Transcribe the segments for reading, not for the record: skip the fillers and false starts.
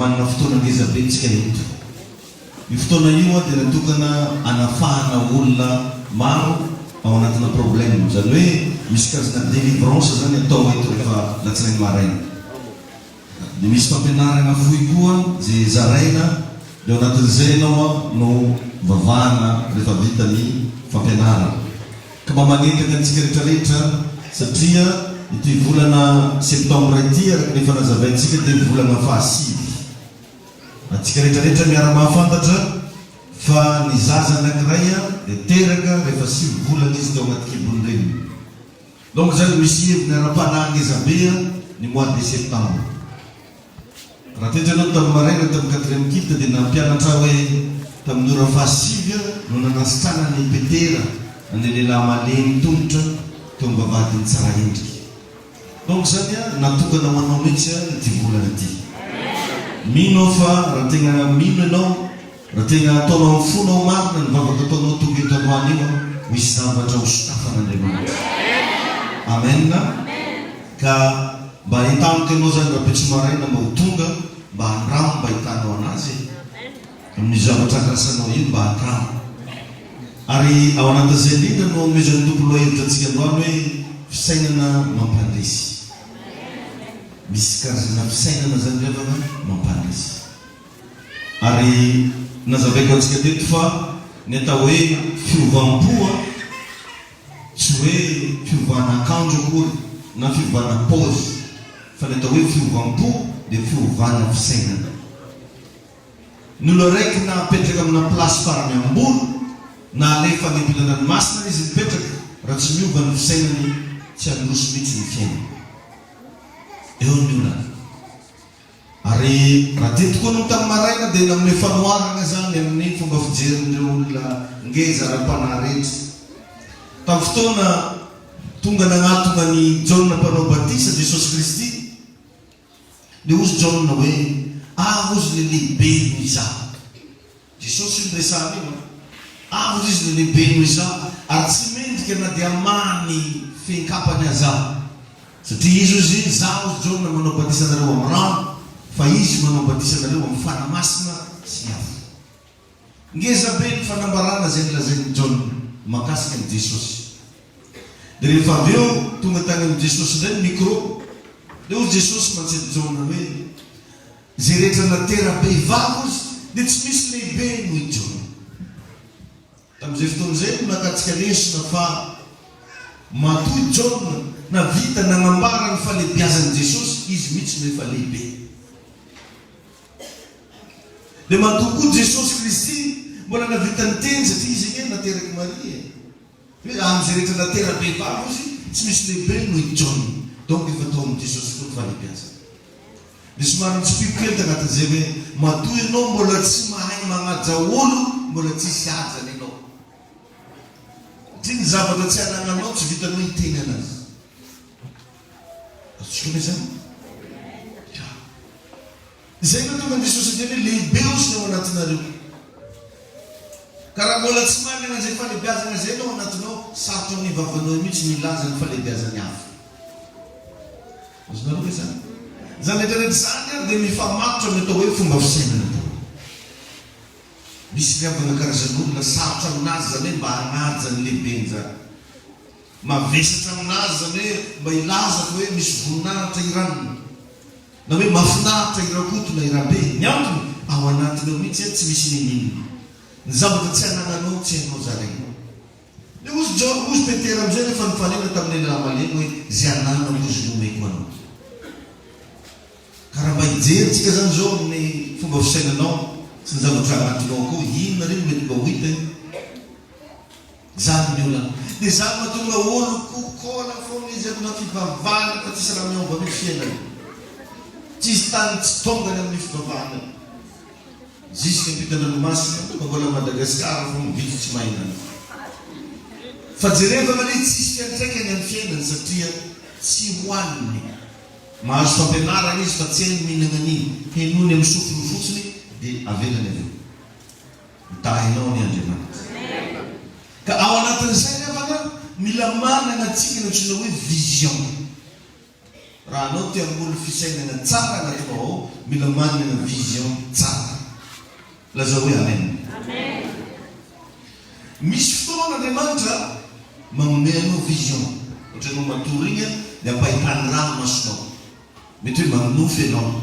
Manana fotoana ngeza be tsika eto. Io fotoana io dia natokana hanafahana olona maro ao anatina problème. Izany hoe misy karazana délivrance zany atao eto rehefa latsinainy maraina. Dia misy fampianarana fohy koa izay zaraina dia ao anatin'izay ianao no vavahana rehefa vita ny fampianarana. Ka mba manentana antsika rehetra rehetra satria ity volana septembre ity araka ny efa nazavaintsika dia volana fahasivy. Antsika rehetra rehetra miara-mahafantatra fa ny zaza anankiray dia teraka rehefa sivy volana izy tao anaty kibon'ny reniny. Donc zany misy heviny ara-panahy ngezabe ny mois de septembre. Raha teto ianao tamin'ny maraina tamin'ny quatrième culte dia nampianatra aho hoe tamin'ny ora fahasivy no nanasitranana i Petera an'ilay lehilahy malemy tongotra teo am-bavahadin'i Tsaraendrika. Donc zany natokana ho anao mihitsy ity volana ity. Mino aho fa raha tegna mino ianao, raha tegna ataonao amin'ny fonao marina ny vavaka ataonao tonga eto androany io, ho hisy zavatra ho sokafan'Andriamanitra. Amen. Ka mba entaniko ianao zany rahampitso maraina mba ho tonga mba andramo mba hitanao anazy e! Amin'io zavatra andrasanao io mba andramo. Ary ao anatin'izay indrindra no anomezan'ny Tompo lohahevitra antsika androany hoe fisainana mampandresy. Misy karazana fisainana zany ry havana mampandresy. Ary nazavaiko antsika teto fa ny atao hoe fiovam-po an, Tsy hoe fiovana akanjo akory na fiovana paozy fa ny atao hoe fiovam-po dia fiovana fisainana. Ny olona araiky na apetraka amina place farany ambony na alefa any ampitan-dranomasina izy mipetraka raha tsy miova ny fisainany tsy handroso mihitsy ny fiainany. Eo ny olana. Ary raha teto koa nony tamin'ny maraina dia nanome fanoharana izany amin'ny fomba fijerin'ireo olona ngeza ara-panahy rehetra. Tamin'ny fotoana tonga nagnatona an'i Jaona Mpanao Batisa Jesosy Kristy, dia hozy Jaona hoe, Avy hozy le lehibe noho izaho. Jesosy io niresahana io an! Avy hozy izy le lehibe noho izaho, ary tsy mendrika na dia hamaha ny fehin-kapany aza aho. Satria izy hozy, Izaho hozy Jaona manao batisa anareo amin'ny rano, fa izy manao batisa anareo amin'ny Fanahy Masina sy ny afo. Ngeza be ny fanambarana izay nolazain'i Jaona mahakasika an'i Jesosy. Dia rehefa avy eo, tonga tany amin'i Jesosy indray ny micro, dia hoy Jesosy mantsy an'i Jaona hoe, Izay rehetra natera-behivavy hozy dia tsy misy lehibe noho i Jaona. Tamin'izay fotoana izay no nakantsika lesona fa matoa i Jaona navita nanambara ny fahalehibiazan'i Jesosy, izy mihitsy no efa lehibe. Dia matoa koa Jesosy Kristy mbola navita niteny satria izy anie naterak'i Maria e. Hoe amin'izay rehetra natera-behivavy hozy tsy misy lehibe noho i Jaona. Donc efa tao amin'i Jesosy koa ny fahalehibiazana. Dia somary nitsipiko kely tanatin'izay hoe, matoa ianao mbola tsy mahay magnaja olo, mbola tsisy hajany ianao. Satria ny zavatra tsy anagnanao tsy vitanao hiteny anazy. Azontsika ve izany? Ya. Izay no tonga Jesosy niteny hoe lehibe ozy ny ao anatinareo. Ka raha mbola tsy manana izay fahalebiazana izay ny ao anatinao, sarotra amin'ny vavanao mihitsy ny hilaza ny fahalebiazan'ny hafa. Azonareo ve izany? Izany rehetra rehetra izany ary dia mifamatotra amin'ny atao hoe fomba fisainana daholo. Misy ny havana karazan'olona sarotra aminazy izany hoe mba hanaja ny lehibeny izany. Mavesatra aminazy izany hoe mba hilaza fa hoe misy voninahitra i ranona. Na hoe mahafinaritra i Rakoto na i Rabe. Ny antony, ao anatiny ao mihitsy tsy misy n'inon'inona. Ny zavatra tsy anananao tsy hainao zaraina. Dia hozy Jaona, hozy Petera amin'izay rehefa nifanena tamin'ilay lehilahy malemy hoe, Izay ananako hozy no omeko anao. Ka raha mba hijery tsika izany izao amin'ny fomba fisainanao sy ny zavatra anatinao ao koa, inona re no mety mba ho hita e? Izany ny olana. Dia izany mahatonga oloko kola foana izy amina fivavahana fa tsisy raha miova mihitsy fiainany. Tsisy tany tsy tongany amin'ny fivavahana. Jusque ampitan-dranomasina fa mbola Madagascar fo mividy tsy mahay nany. Fa jerevana anie tsisy fiantraikany amin'ny fiainany satria tsy hoaniny. Mahazo fampianarana izy fa tsy hainy mihinagna an'iny. Henoiny amin'ny sofiny fotsiny dia avelany avy eo. Mitahy anao anie Andriamanitra. Ka ao anatin'izay ry havana mila manana antsika ny antsoina hoe vision. Raha anao te hamoly fisainana tsara anatinao ao, mila manana vision tsara. Lazao hoe Amen. Misy fotoana Andriamanitra manome anao vision. Ohatra ianao matory iny dia ampahitany raha ny masonao. Mety hoe manonofy ianao.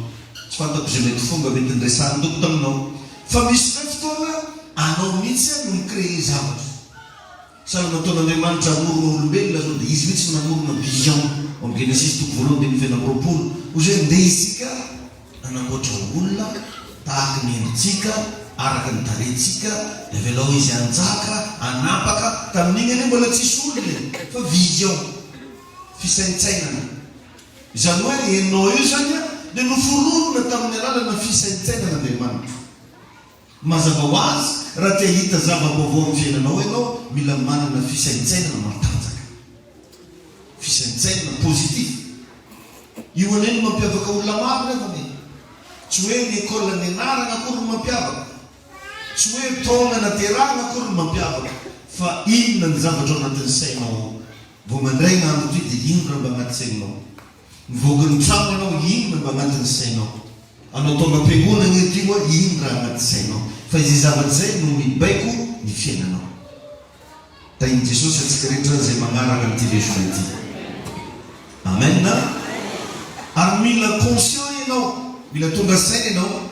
Tsy fantako izay mety fomba mety niresahan'ny Tompo taminao. Fa misy indray fotoana anao mihitsy no mi-créer zavatra. Sahala nataon'Andriamanitra hamorona olombelona zao dia Izy mihitsy no namorona vision ao amin'ny Genesisy toko voalohany andininy 26. Hoy izy hoe ndeha isika hanamboatra olona tahaka ny endritsika, araka ny tarehintsika, dia avelao izy hanjaka, hanapaka, tamin'igny anie mbola tsisy olona e, fa vision, fisaintsainana. Izany hoe enao io zany dia noforonina tamin'ny alalana fisaintsainan'Andriamanitra. Mazava ho azy, raha te hahita zava-baovao amin'ny fiainanao ianao, mila manana fisaintsainana matanjaka. Fisaintsainana positif. Io anie no mampiavaka olona maro nefa e. Tsy hoe ny école nianarana akory no mampiavaka. Tsy hoe taona naterahana akory no mampiavaka. Fa inona ny zavatra ao anatin'ny sainao ao. Vao mandray ny andro ity dia inona mba anaty sainao. Mivoaka ny trano ianao inona mba anatin'ny sainao? Anao tonga am-piangonana ety oa ino raha anaty sainao? Fa izay zavatra izay no mibaiko ny fiainanao. Tahin'i Jesosy antsika rehetra izay magnaraka an'ity lesona ity. Amen. Ary mila conscient ianao, mila tonga saina ianao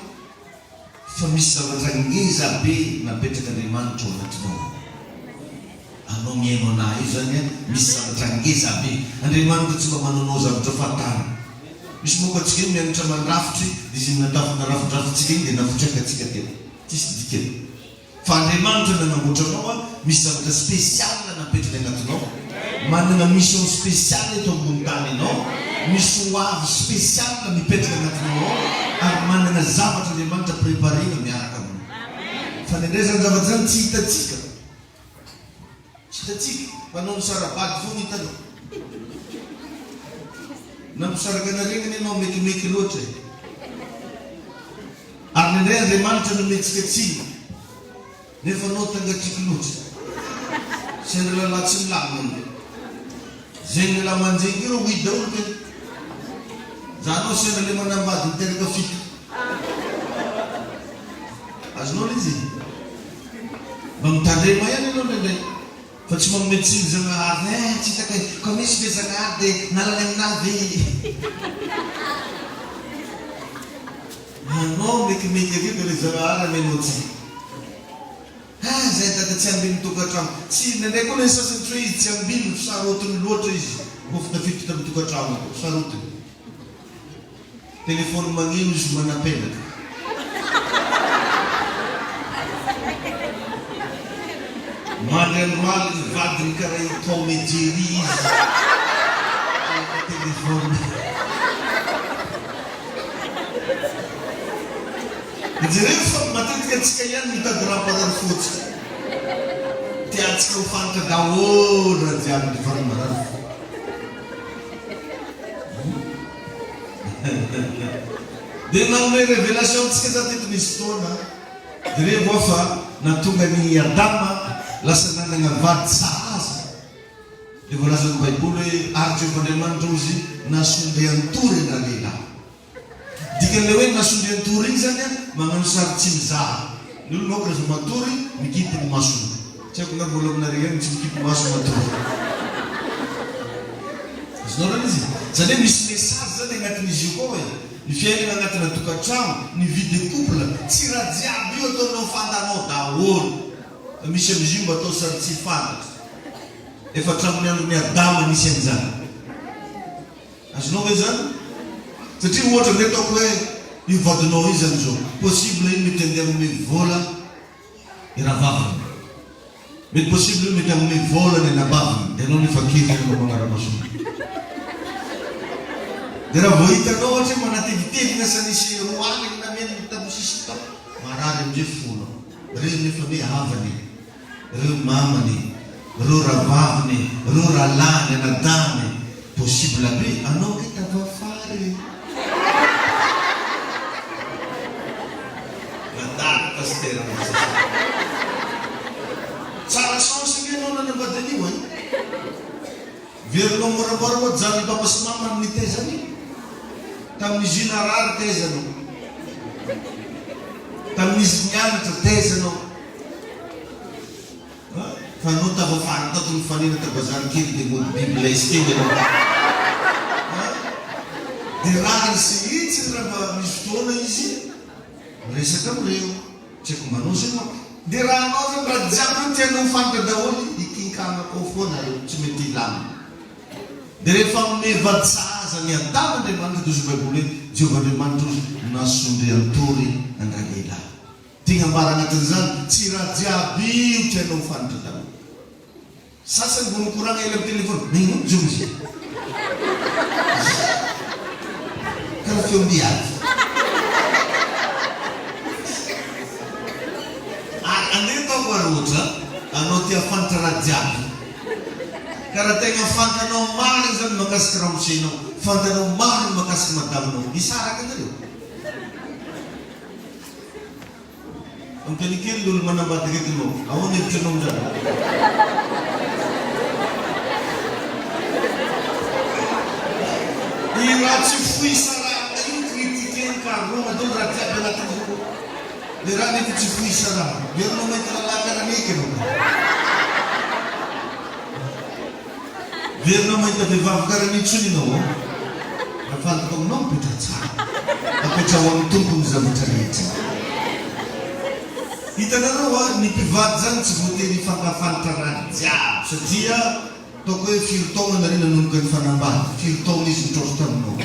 Fa misy zavatra ngeza be napetrak'Andriamanitra ao anatinao ao. Anao mihaino anah io zany an, misy zavatra ngeza be. Andriamanitra tsy mba manaonao zavatra fahatany. Misy manko antsika io mianatra mandrafitry dia izy natafy narafidrafitsika iny dia nafotrakatsika teo. Tsisy dikany. Fa Andriamanitra nanamboatra anao an, misy zavatra spécial napetrany anatinao, manana mission spécial eto ambony tany ianao, misy ho avy spécial mipetraka anatinao ao, ary manana zavatra Andriamanitra préparena miaraka aminao. Fa indraindray izany zavatra izany tsy hitantsika. Tsy hitantsika, fa anao misara-bady foana hitanao. Nampisaraka anareo anie ianao mekimeky loatra e. Ary nindray Andriamanitra nomentsika tsiny, nefa anao tangatriko loatra. Sendra lalahy tsy milamina ange. Zegny lalahy manjengy ireo oui daholo ke. Za anao sendra le manambady niteraka fito. Azonao le izy? Mba mitandrema ihany ianao indraindray. Fa tsy manome tsiny Zagnahary eh tsy hitako eh ka misy ve Zagnahary de nalany aminah ve i. Anao mekimeky ery de le Zagnahary amenao tsiny. Ah zay dada tsy ambin'ny tokantrano. Tsy indraindray koa le sasany tsy hoe izy tsy ambininy fa sarotiny loatra izy kôfa tafiditra tamin'ny tokantrano akao. Sarotiny. Téléphone magneno izy manapelaka. Mandry andro alina ny vadiny karaha i Tom et Jerry izy alaka téléphone. Jereo fa matetika antsika ihany mitady raha marary fo antsika. Tiantsika ho fantatra daholo raha jiaby ny farany marary fo. Dia nanome révélation antsika za teto nisy fotoana. Jereo aho fa nahatonga an'i Adama lasa nanana vady sahaza. Dia voalazan'ny Baiboly hoe ary Jehovah Andriamanitra hozy nasondrian-tory an-dralehilahy. Dikan'ilay hoe nasondrian-tory iny izany an, magnano sary tsy mizaha. Ny olona manko rehefa matory, mikipy ny masony. Tsy haiko na mbola aminareo ihany ny tsy mikipy maso matory. Azonao ilay izy? Izany hoe misy message izany agnatin'izy io koa e. Ny fiainana agnatina tokantrano, ny vie de couple, tsy raha jiaby io ataonao fantanao daholo. Fa misy amin'izy io mba atao sary tsy fantatra. Efa hatramin'ny andron'i Adama nisy an'izany. Azonao ve izany? Satria ohatra ve ataoko hoe io vadinao io izany izao, possible io mety andeha hanome vola ny rahavaviny. Mety possible io mety hanome vola ny anabaviny, dia ianao nefa kely ianao manara-maso. Dia raha vao hitanao ohatra hoe manatevitevina sa nisy 20 nameno tamin'ny sisiny tao, marary amin'izay fonao. Reo nefa hoe havany e. Reo mamany e, reo rahavaviny e, reo rahalahiny, anadahiny e, possible be anao nge tavafara e. Nandalo pasitera Mosesy. Tsara chance nge anao nanambady an'io e. Verinao moramora moa janon'i papa sy mamany nitaiza an'io. Tamin'izy io narary taiza anao? Tamin'izy nianatra taiza anao? Fa anao tafafara tato nifanena ta bazary kely dia mody bibles teo ianao ka. Dia rariny sy hitsiny raha mba misy fotoana izy miresaka amin'ireo. Tsy haiko mba anao zay manko. Dia raha anao zany raha jiaby io tianao ho fantatra daholo hikinkanako ao foana reo tsy mety hilamina. Dia rehefa hanome vady sahaza an'i Adama Andriamanitra dia hozy ny baiboly hoe Jehovah Andriamanitra hozy nasondrian-tory an-dralehilahy. Tiana ambara agnatin'izany, tsy raha jiaby io tianao ho fantatra daholo. Sasany vao mikoragna ela am telephone, nagnino jono izy io? Karaha feom-biavy. Ary andeha ataoko ary ohatra, anao tia fantatra raha jiaby. Ka raha tegna fantanao marigny zany makasiky ramosenao, fantanao marigny makasiky madaminao, hisaraka nareo? Anontania kely ny olo manambady akaikinao, ahoana hevitry anao amin'izany? I raha tsy fohy sarahana io critiquer-ny ka aroma daholo raha jiaby anatin'izy io. Le raha nefa tsy fohy sarahana. Verinao mahita lalahy karaha an'eky ianao ka. Verinao mahita vehivavy karaha an'io intsony ianao ao. Raha fantako aminao mipetraha tsara. Apetraho amin'ny Tompo ny zavatra rehetra. Hitanareo hoa, ny mpivady zany tsy voatery hifankafantra raha jiaby satria ataoko hoe firy taogna nareo nanomboka nifanambady, firy taogna izy nitraotra taminao.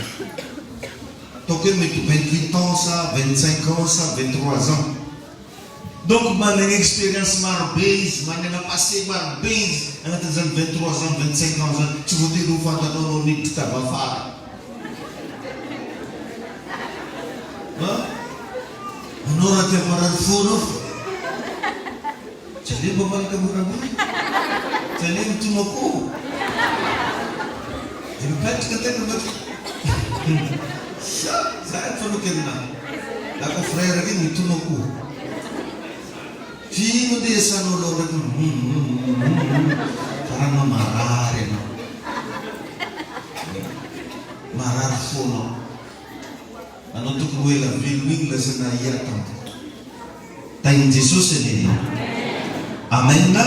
Ataoko hoe mety 28 ans sa 25 ans sa 23 ans. Donc managna expérience maro be izy, managna passé maro be izy agnatin'izany 23 ans, 25 ans zany, tsy voatery ho fantanao anao niditra tavy afara. An? Anao raha te hamparary fo anao fa tsy aleo mba malaka moramora, tsy aleo mitono akoho. Dia mipetraka tegna mba Sa za efa fanaoko aminahy. Laka frère regny mitono akoho. F'ino ndeha iasanao anao ndraiky hum hum hum hum fa raha anao marary anao. Marary fo anao. Anao tokony ho ela velona igny lasa nahia tampoka. Tahin'i Jesosy anie ianao. Amen.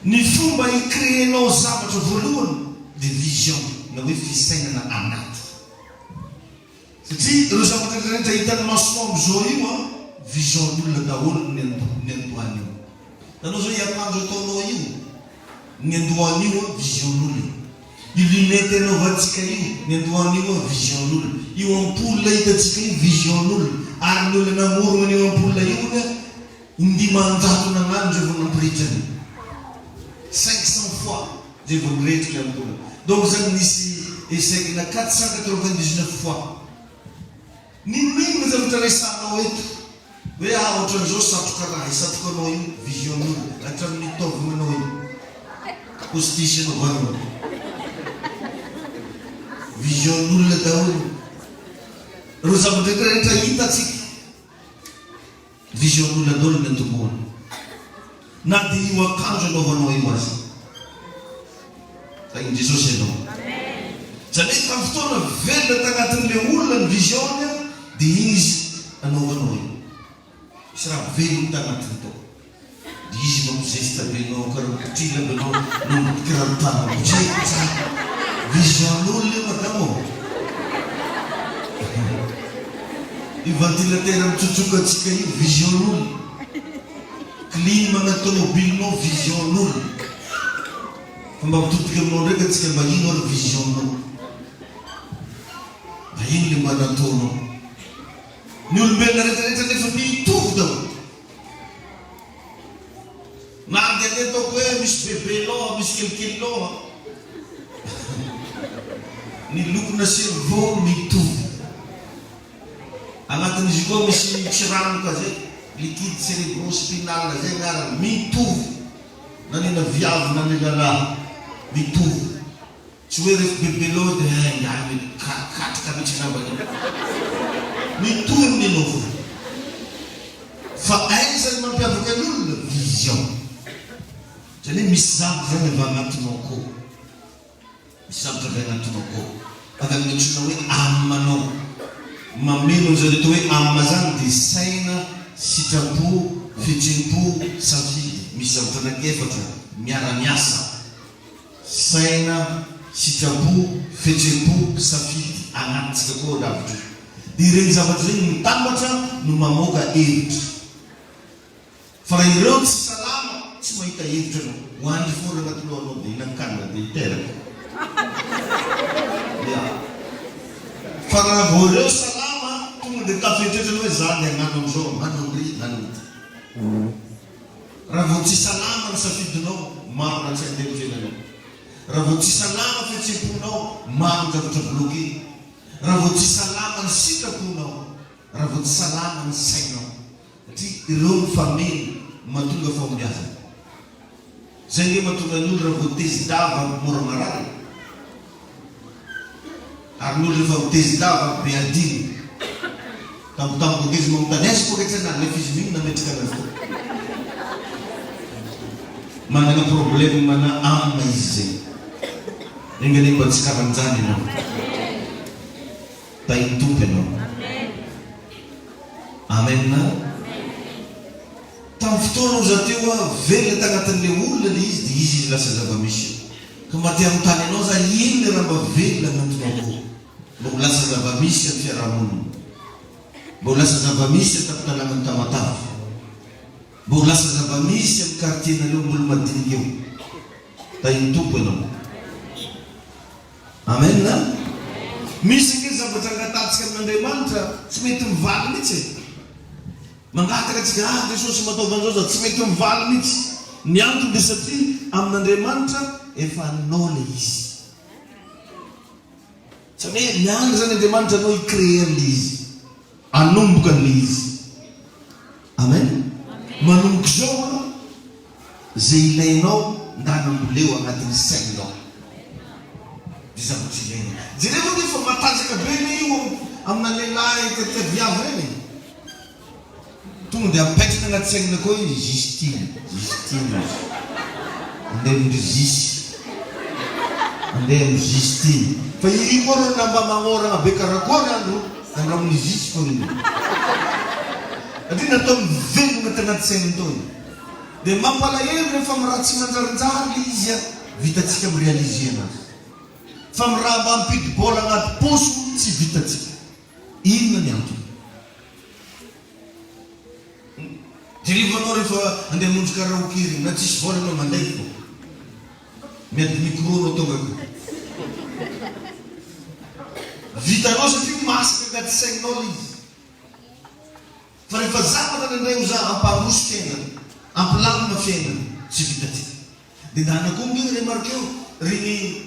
Ny fomba hi-créer-nao zavatra voalohany dia vision na hoe fisainana anaty. Satria ireo zavatra rehetra hitan'ny masonao amin'izao io an, vision-n'olona daholo no niandohan'io. Hitanao izao io akanjo ataonao io, ny niandohan'io an, vision-n'olona. Io lunette anaovantsika io, ny niandohan'io an, vision-n'olona. Io ampoule hitantsika io, vision-n'olona. Ary ny olona namorona an'io ampoule io hono an, Indimanjato nagnano zay vao nampirehitra an'io. 500 fois zay vao nirehitra ilay ampoule. Donc zany nisy échec na 499 fois. N'inon'inona zavatra resahanao eto hoe ah ohatran'izao satroka raha satroka anao io vision n'olona hatramin'ny taovonanao io. Postiche anaovanao. Vision n'olona daholo. Ireo zavatra rehetra hitantsika. Vision olona daholo ny antombohana. Na dia io akanjo anaovanao io aza. Tahin'i Jesosy ianao. Izany hoe tamin'ny fotoana velona tagnatin'ilay olona ny vision-ny dia iny izy anaovanao io. Misy raha velona tagnatiny tao. Dia izy mampizesta be anao karaha mipotrila be anao no mikiraro tanana. Tsy haiko tsara. Vision-n'olona io madama ô. Io ventilateur mitsotsoka antsika io vision-n'olona. Clim anaty tomobilinao vision-n'olona. Fa mba mitodika aminao ndraiky antsika mba ino ary vision-nao. Mba ino le mba nataonao. Ny olombelona rehetra rehetra nefa mitovy daholo. Na dia le ataoko hoe misy bebe loha, misy kelikely loha. Ny lokona cerveau mitovy. Anatin'izy io koa misy tsiranoka zay, liquide cerebrospinal zay agnarany, mitovy na ny viavy na ny lalahy, mitovy. Tsy hoe ref bebe loha dia eh ingahy mety katroka mihitsy angamba io. Mitory ny nofo. Fa aiza ny mampiavaka ny olona? Vision. Izany hoe misy zavatra izany avy anatinao koa. Misy zavatra avy anatinao koa. Avy amin'ny antsoina hoe âme anao. Mameno an'izany atao hoe âme izany dia saina, sitrapo, fihetsem-po, safidy. Misy zavatra anankiefatra miara-miasa. Saina, sitrapo, fihetsem-po, safidy. Agnatintsika koa ao lavitra io. Dia ireny zavatra ireny mitambatra no mamoaka hevitra. Fa raha ireo tsy salama, tsy mahita hevitra anao. Ho any foana anaty lohanao dia hihinan-kanina dia hiteraka. Ya. Fa raha vao ireo salama, tonga dia tafietrehitra anao hoe za andeha hagnano an'izao, hagnano an'ry, hagnano an'ity. Raha vao tsy salama ny safidinao, maro raha tsy handeha ny fiainanao. Raha vao tsy salama fihetsem-ponao, maro ny zavatra bloqué. Raha vao tsy salama ny sitraponao, raha vao tsy salama ny sainao. Satria ireo mifameno no mahatonga fahombiazana. Zay nge mahatonga ny olona raha vao tezi-dava mora marary e. Ary ny olona rehefa mitezi-dava be adino. Tampotampoka eo izy manontany aiza poketra na nefa izy mino nametraka anazy tao. Manana problème na âme izy zay. Enga anie mba tsy karanjany ianao. Tahin'ny Tompo ianao. Amen. Tamin'ny fotoana oza teo aho velona tagnatin'le olona le izy de izy izy lasa zava-misy io. Ka mba te hanontany anao za inona raha mba velona agnatinao akao mba ho lasa zava-misy amin'ny fiarahamonina. Mba ho lasa zava-misy an-tampon-tanànan'i Tamatave. Mba ho lasa zava-misy amin'ny quartier-nareo Ambolomadinika eo. Tahin'ny Tompo ianao. Amen a! Misy ange zavatra angatahantsika amin'Andriamanitra tsy mety mivaly mihitsy e! Mangataka antsika, ah Jesosy mba ataovy an'izao za, tsy mety mivaly mihitsy. Ny antony dia satria amin'Andriamanitra efa anao ilay izy. Izany hoe miandry izany Andriamanitra anao hi-créer an'ilay izy. Hanomboka an'ilay izy. Amen. Manomboka izao an, izay ilainao ndana amboleo agnatin'ny sainao. Dia zavatra ilainao. Jereo anie fa matanjaka be anie io amina lehilahy tia viavy ireny e. Tonga dia apetraka anaty sainina koa hoe Justine, Justine izy. Andeha amin-dry Jisy. Andeha amin'i Justine. Fa iry koa rô na mba magnôragna be karakôry andro, andramon'i Jisy fôgna io. Satria nataony velogna tagnaty saininy tao io. Dia mampalahelo rehefa amin'ny raha tsy manjarinjary le izy an, vitantsika mi-réaliser anazy. Fa amin'ny raha mba mampidi-bola agnaty paosy tsy vitantsika. Inona ny antony? Jereo anao rehefa andeha hamonjy karaoke regny, na tsisy vola anao mandeha fô. Miady micro anao tonga akeo. Vitanao satria masaka agnaty saigninao le izy. Fa rehefa zavatra indraindray ho za hampandroso fiainana, hampilamina fiainana, tsy vitantsika. Dia ndana koa nge remarqueo regny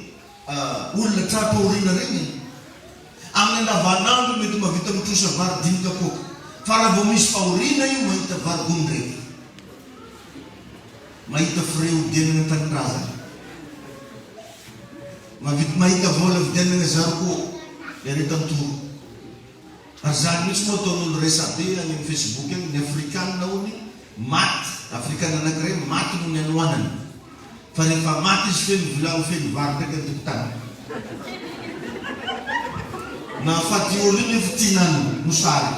olona tra-pahoriana regny e! Amin'ny andavanandro mety mahavita mitrosa vary dimy kapoaka, fa raha vao misy fahoriana io mahita vary gony raiky. Mahita frais hodianana tanindrazana. Mahavita mahita vola vidianana zarikô, le aretan-toro. Ary zany mihitsy moa ataon'olo resabe any amin'ny facebook any, ny afrikana hono maty, afrikana anakiray maty noho ny hanoanana, fa rehefa maty izy feno vilagny feno vary ndraiky an-tokotany. Nahafaty io olo io nefa tiana ny mosary.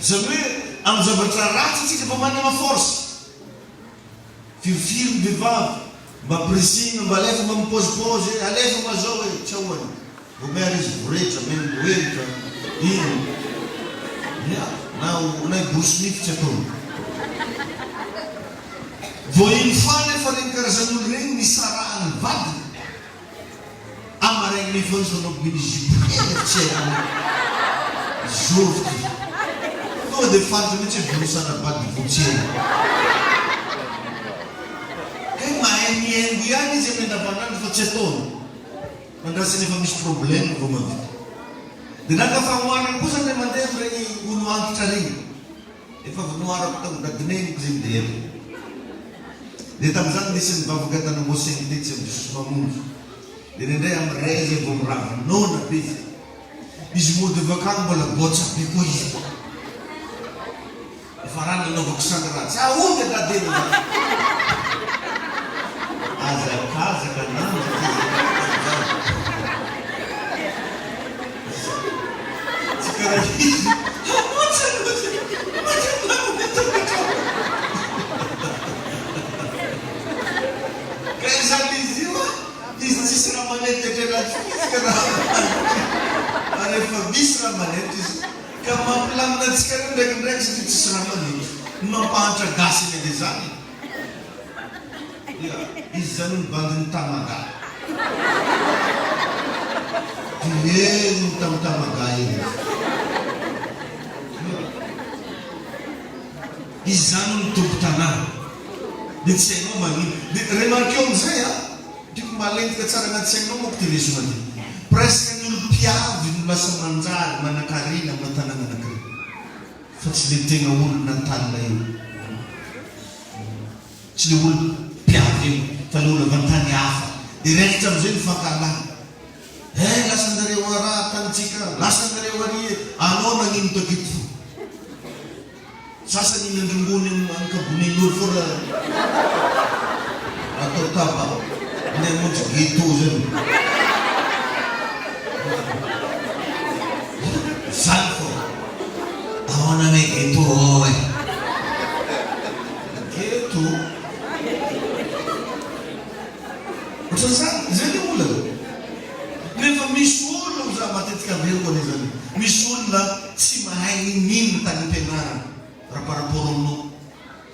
Zany hoe amin'ny zavatra ratsy tsika mba manana force. Firifiry ny vehivavy mba ampirisihina mba alefa mba mipaozipaozy e, alefa mba zao e, tsy ahoany. Vao may ary izy voretra, mendo helika, ino. Ya, na na hiborosy nify tsy ataony. Vao iny fois nefa reny karazan'olo reny nisarahan'ny vadiny. Amaraigny foana izy manao mini jupe kely tsy haiko hoe zovy ty. Tonga dia fantatra mihitsy hoe borosana bady voatsena. Kay mahay mihaingo ihany izy amin'ny andavanandro fa tsy ataony. Andrasana efa misy problème vao mahavita. Dia naka fanoharana koa zany ilay mandeha amin'ireny olo antitra ireny. Efa vonoarako tamin'ny dadineniko zegny dia eto. Dia tamin'izany nisy nivavaka tany Amboasengy tetsy amin'ny Jesosy Mamonjy. Dia indraindray amin'ny ray zay vao mirava noana be zay. Izy mody avy akany mbola botsa be koa izy. Efa raha nanaovako sandry ratsy. Ahomby dadeno zany. Azakazaka nandro ty zay. Karaha izy, hamotsy anao zay, mankamamy ny tongotrao. Ka izany izy io an, izy tsisy raha manetry anaty izy ka raha manetry, fa rehefa misy raha manetry izy, ka mampilamina antsika reo ndraikindraiky satria tsisy raha manetry. Ny mampahantra gasy anie dia zany e. Dia izy zany ny bandin'i Tamaga. Dia eny tam Tamaga eny izy. Izy zany no tompon-tanàna. Dia tsy hainao magnino. Dia remarqueo amizay an, tiako mba alentika tsara anaty sainao manko ty lesona ty. Presque ny olo mpiavy no lasa manjary, manankarena amina tanàna anakiray. Fa tsy le tegna olo natal io. Tsy le olo mpiavy io fa le olo avy an-tany hafa. Dia raikitra amizay ny fankahalana. Eh lasanareo ara tanintsika, lasanareo ary e, anao nagnino taketo fo. Sasany nandrongony an-kabonen'olo fô raha atao tabac, andeha hamonjy ghetto zany. Zany fô. Ahoana ny ghetto ao e? Ghetto. Ohatran'izany, izay ny olana. Nefa misy olona, hoy za matetika averiko anie zany, misy olona tsy mahay n'inon'inona tany am-pianarana raha par rapport aminao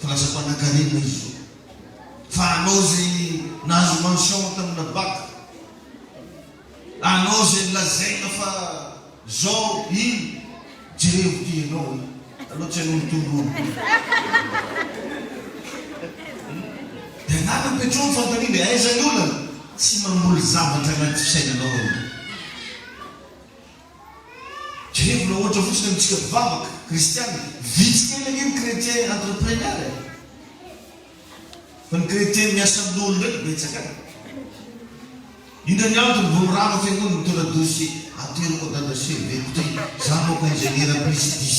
fa lasa mpanankarena izy zao. Fa anao izay nahazo mention tamina bac, anao izay lazaina fa zao, iny, Jerevo ty ianao e! Aleo tsy hanorotoro olo. Dia angamba apetraho ny fanontaniana e, aiza ny olana? Tsy mamboly zavatra anaty fisainanao ianao. Jerevo na ohatra fotsiny amintsika mpivavaka, kristiana, vitsy kely ange ny chrétien entrepreneur e! Fa ny chrétien miasa amin'olo ndraiky betsaka e! Inona ny antony vao mirava fiangonana mitondra dossier ateriko dada CV ko ty za manko ingénieur plus dix.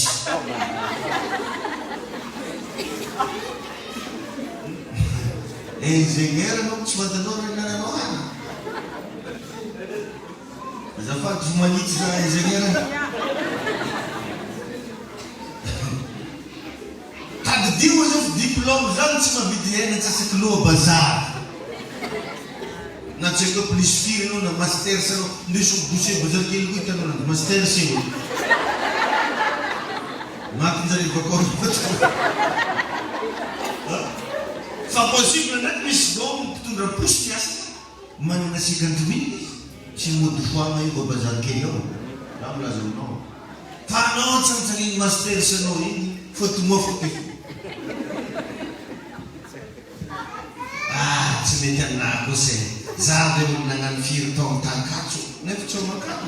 Ingénieur manko tsy fantanao raha nananao any. Azafady fo manitsy za ingénieur. Tadidio oa zao fa diplôme zany tsy mahavidy hena antsasakilô bazary. Na tsy haiko hoe plus firy enao na masters anao, ndeso boucher bazary kely koa hitanao ananjy, masters io. Matinjare bakao Fa possible ndraiky misy zao mpitondra posy miasa manana 50 mille izy, tsy mody foagna io vao bazary kely ao, za milaza aminao. Fa anao tsanitsaniny masters anao iny fa tomoafiko ty. Ah tsy mety aminah kosa e! Za ve olo nagnano firy taogno t'Ankatso nefa tsy ao Mankatso?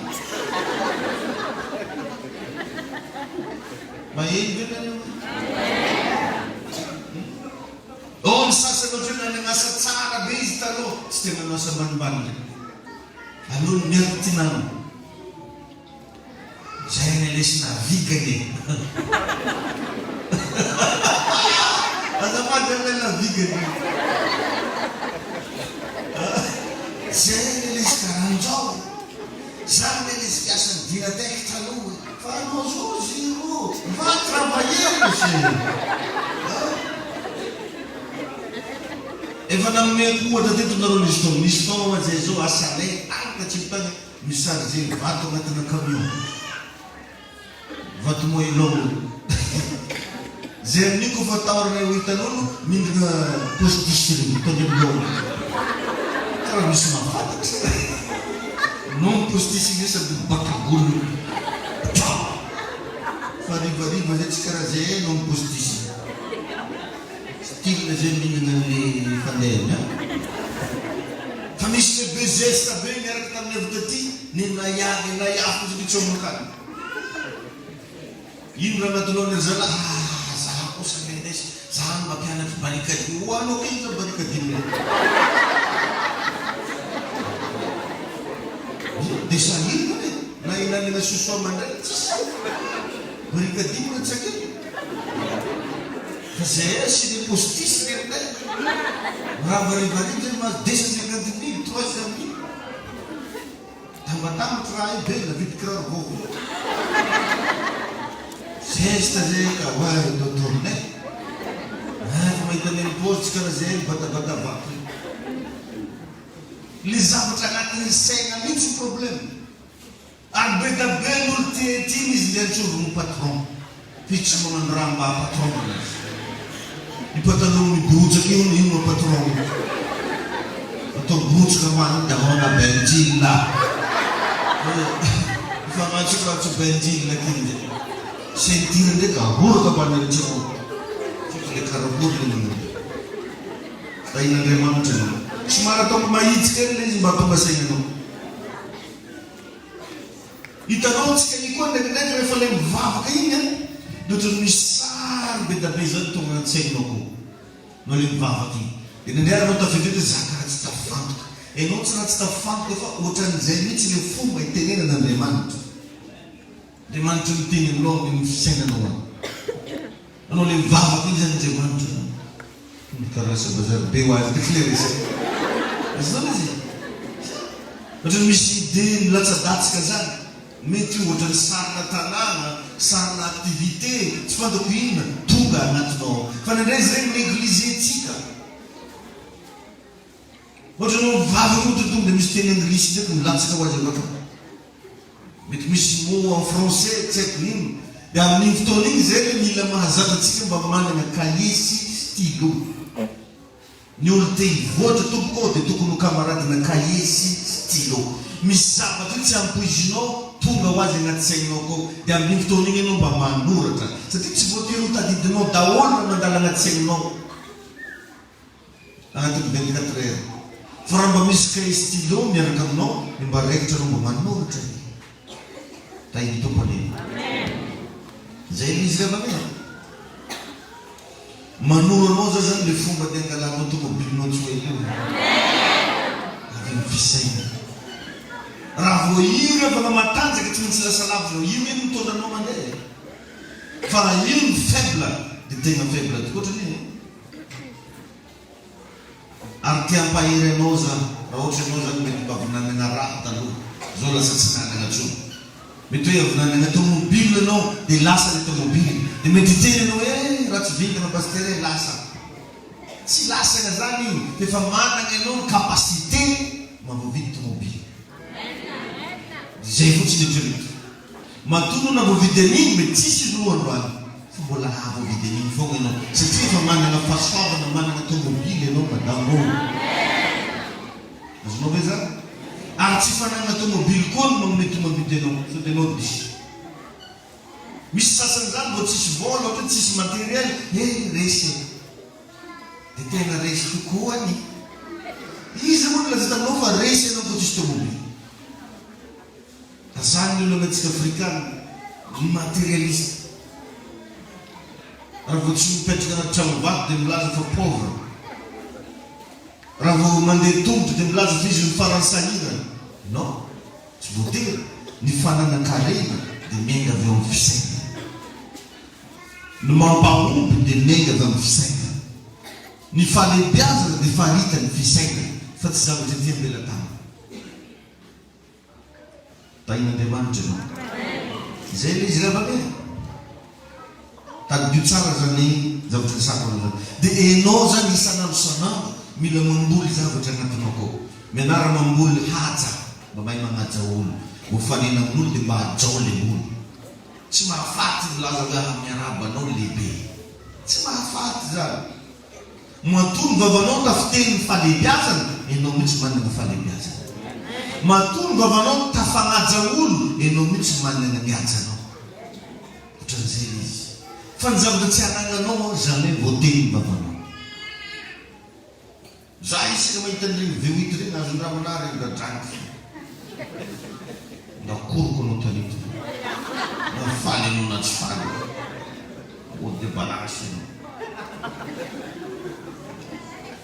Maheno ve nareo? Ao ny sasany ohatra hoe nanagna asa tsara be izy taloha tsy te manao asa ambanimbany ndray. Aleo ny miady ty namana. Zay anie lesy navigana e! Azafady amin'ilay navigana e! Zay anie lesy karanjao e! Za anie lesy mpiasan'ny Dynatec taloha e! Fa anao zao zéro! Va travailler monsieur! Efa nanomeko ohatra teto nareo nisy fotoana, nisy fotoana zay zao asanay any tatsimo tany Mi-charger vato agnatina camion. Vato moellon. Zay amin'io koa fa atahorana ho hitan'olo mindrina postiche regny tandremo daholo. Karaha misy mahafantatra. Non postiche igny sady mibata golo. Fa harivariva zay tsy karaha zay eh non postiche. Style zay mihinana anle fandehany an! Fa misy le be zesta be niaraka taminay avy taty nenay ahy nenay ahy fotsiny tsy ao mankany. Ino raha anatinao ry zalahy? Ah za kosa anie lesy za no mampianatry barikadimy ho anao kely za barikadimy reo. De sahirana e! Na hinanana sosoa mandraigny tsisy. Barikadimy no tsakiko. Fa zay eh sy le postisy le ry Mirava harivariva zay mahazo 250 mille, 300 mille. Tambatambatra raha io be, navidy kiraro vaovao. Zesta zay ka oay atao tournée. Efa mahita an'ireny paozy tsy karaha zay mibatabata vato io. Le zavatra agnatin'ny saigna mihitsy ny problème. Ary be da be ny olo tia tiany izy ndeha antsovigny ho patron. Fa izy tsy magnano raha mba patron anazy. Io pataloha miborotsaka io hono io no patron io. Atao borotsaka ambany iny dia ahoana Benjil a. Mifagnantsoantso Benjil aty ndray. Ceinture ndraiky ahoraka ambany any tsy ahoana. Fa le karakory le manao. Tahin'Andriamanitra ianao. Somary ataoko mahitsy kely le izy mba hahatonga saina anao. Hitanao antsika io koa ndraikindraiky rehefa ilay mivavaka iny an, dia ohatran'ny misy sary be da be zany tonga an-tsainao koa nao ilay mivavaka iny. Dia indraindray ary anao tafiditra hoe za karaha tsy tafifantoka. Ianao tsy raha tsy tafifantoka fa ohatran'izay mihitsy ilay fomba itenenana Andriamanitra. Andriamanitra miteny aminao amin'ny fisainanao any. Anao le mivavaka iny zany Andriamanitra zany. Karaha lasa bazary be ho azy ndraiky le resaka. Azonao le izy? Ohatran'ny misy idée milatsadatsaka zany. Mety ho ohatran'ny sarina tanàna, sarina activité, tsy fantako inona, tonga anatinao ao. Fa indraindray izy ireny négliger-tsika. Ohatra anao mivavaka ohatra tonga dia misy teny anglisy ndraiky milatsaka ho azy avy hatrany. Mety misy mot en français tsy haiko inona. Dia amin'iny fotoana iny izay ilay mila mahazatra antsika mba manana cahier sy stylo. Ny olo te hivoatra tompoko ô dia tokony ho camarade-na cahier sy stylo. Misy zavatra io tsy ampoizinao tonga ho azy anaty sainao akao. Dia amin'iny fotoana iny ianao mba manoratra. Satria tsy voatery ho tadidinao daholo raha mandalo anaty sainao. Anatin'ny 24 heures. Fa raha mba misy cahier stylo miaraka aminao dia mba raikitra anao mba manoratra e. Tahin'ny Tompo anie. Zay ilay izy ry havana e. Manoro anao za zany le fomba de angalanao tomobilinao tsy ho ela io. Avy amin'ny fisainana. Raha vao io ry havana matanjaka tsy maintsy lasa lavitra anao. Io anie no mitondra anao mandeha e. Fa raha io no faible dia tegna faible tokoatra anie e. Ary te hampahery anao za, raha ohatra ianao zany mety mba avy nanagna raha taloha, zao lasa tsy nanagna tsony. Mety hoe avy nanagna tomobile anao de lasa le tomobile, de mety hiteny anao hoe eh ratsy vintana pasitera eh lasa. Tsy lasagna zany igny fa efa managna ianao ny capacité mahavoavidy tomobile. Zay fotsiny eritrereto. Matoa anao navoavidy an'iny mety tsisy izy aloha androany fa mbola hahavoavidy an'iny foagna ianao satria efa managna fahasoavana managna tomobily ianao madame ô! Azonao ve zany? Ary tsy fanagna tomobily koa no magnome tomabidy anao sao dia ianao diso. Misy sasany zany vao tsisy vôla ohatra hoe tsisy materiel eh resy e! Dia tena resy tokoa anie. Iza moa nilaza taminao fa resy ianao vao tsisy tomobily? Zany ny olana antsika afrikana, ny materialiste. Raha vao tsy mipetraka anaty trano vato dia milaza fa pauvre. Raha vao mandeha tongotra dia milaza fa izy no farany sahirana. Non, tsy voatery. Ny fananan-karena dia miainga avy eo amin'ny fisainana. Ny mampahomby dia miainga avy amin'ny fisainana. Ny fahalehibiazana dia faritan'ny fisainana fa tsy zavatra ety am-pelatanana. Tahin'Andriamanitra ianao. Izay ilay izy ry havana e. Tadidio tsara izany zavatra resahako anao izany. Dia ianao izany isan'andro isan'andro mila mamboly zavatra anatinao akao. Mianara mamboly haja, mba mahay magnaja olo. Mifanena amin'olo dia mba hajao ilay olo. Tsy mahafaty milaza hoe ah miarahaba anao lehibe. Tsy mahafaty izany. Matoa ny vavanao tafiteny ny fahalehibiazana, enao mihitsy manana fahalehibiazana. Matoa ny vavanao tafagnaja olo, enao mihitsy manana ny hajanao. Otran'izay le izy. Fa ny zavatra tsy anagnanao an, jamais voateny ny vavanao. Za isaka mahita an'ireny V8 ireny azon-dramana ahy ireny radraniko. Nakoriko anao tanety ireny. Na faly ianao na tsy faly. Mody dia balance ianao.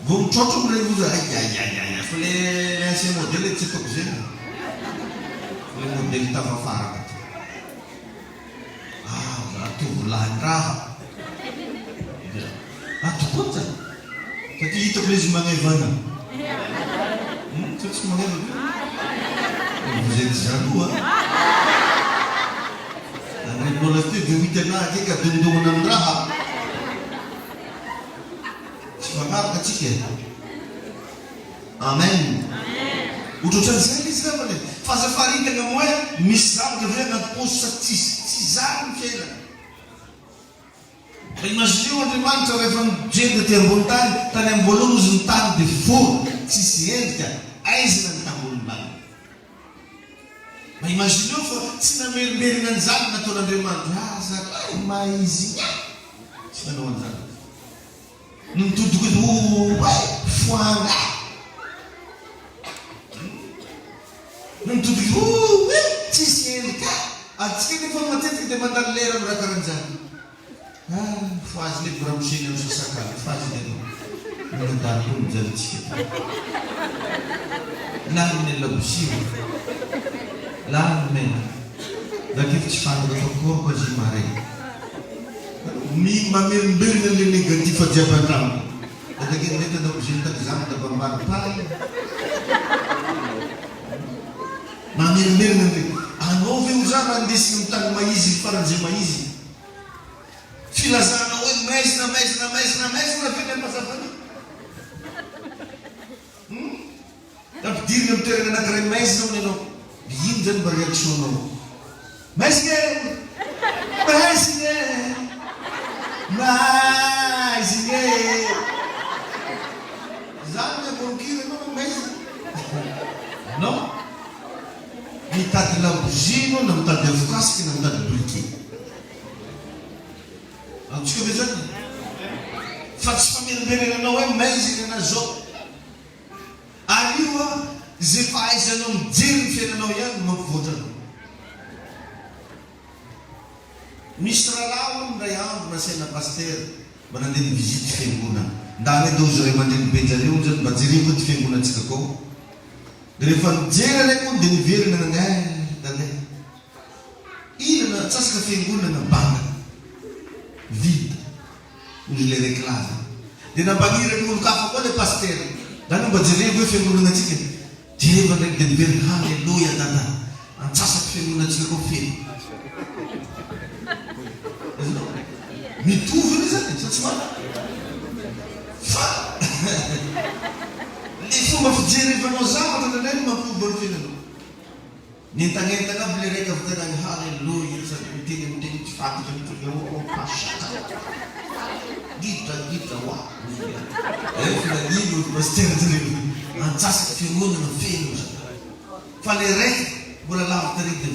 Vao mitraotra amin'ireny ozy aiaiaiai fa le le ancien modèle tsy ataoko zegny. Fa le modèle tafafaraka ty. Ah za tovolahin-draha. Dia ato koa zany. Satria hitako ilay izy magnevana. Hum, sa tsy magneva ve? Vous êtes jaloux hein? Anao lahateo ve ho hitanà ake ka dondomana amin-draha? Tsy mifanaraka tsika e. Amen. Ohatrohatran'izay ilay izy angambany e. Fa aza faritana hoe misy zavatra ve anaty paosy sa tsisy. Tsy izany ny fiainana. Mba imagineo Andriamanitra rehefa nijery taty ambony tany, tany amin'ny voalohany ozy ny tany dia foana, tsisy endrika, aizina ny tambonin'ny lanitra. Mba imagineo fa tsy namerimberina an'izany ny nataon'Andriamanitra, ah zalahy maizina, tsy nanao an'izany izy. No nitodika izy, oay, foagna eh! No nitodika izy, oay, tsisy endrika eh! Ary tsika nefa matetika dia mandany lera amin'ny raha karan'izany. Ah, fohazy le ramose ny amin'ny sasak'alina, fohazy le anao. Manadala koa mijaly antsika ty. Lany ny labozia ô. Lany mena. Rakefy tsy fantatra fa corps azy marais. Mi mamerimberina le negatif jiaby antrano. Dadakely ndraiky an-dakozia mitady zany da bambary pay. Mamerimberina le anao ve ho za raha ndesina am tany mahizy faran'izay mahizy. Filazana hoe maizina maizina maizina maizina ve ny ampazava an'io? Hum? Ampidirina amin'ny toerana anankiray maizina hono ianao. Dia ino izany mba réaction-nao? Maizina e! Maizina e! Maizina e! Izany ny amoron-kira ianao hoe maizina? Non. Mitady labozia ianao na mitady afokasika na mitady briquet. Azontsika ve izany? Fa tsy famerimberenanao hoe maizina na zao. Ary io an, izay fahaizanao mijery ny fiainanao ihany no mampivoatra anao. Misy rahalahy hono indray andro nasaina pasitera mba nandeha ni-visite fiangonana. Ndany edy hozy ray aman-dreny be njareo hono zany mba jereo koa ty fiangonantsika kao. De rehefa nijery araiky hono de niverina nandeha eh nandeha. Inona antsasaka fiangonana banga. Vide. Hoy ilay rekilaza. Dia nampaniraka olon-kafa koa ilay pasitera. Dada mba jerevo hoe fiangonanantsika e. Jereva ndraiky dia niverina, Haleloia dada, antsasaky fiangonantsika koa feno. Azonao? Mitovy anie zany e, sa tsy marina? Fa le fomba fijerevanao zavatra indraindray no mampiova ny fiainanao. Nientagnentagna aby le raika avy tany agny Haleloia sady miteny amin'ny teny tsy fantatra mihitsy hoe oh oh pasaka gidra gidra wa eh fa nagnino ry pasitera jereo antsasaky fiangonana feno zalahy fa le raika mbola lavitra ary dia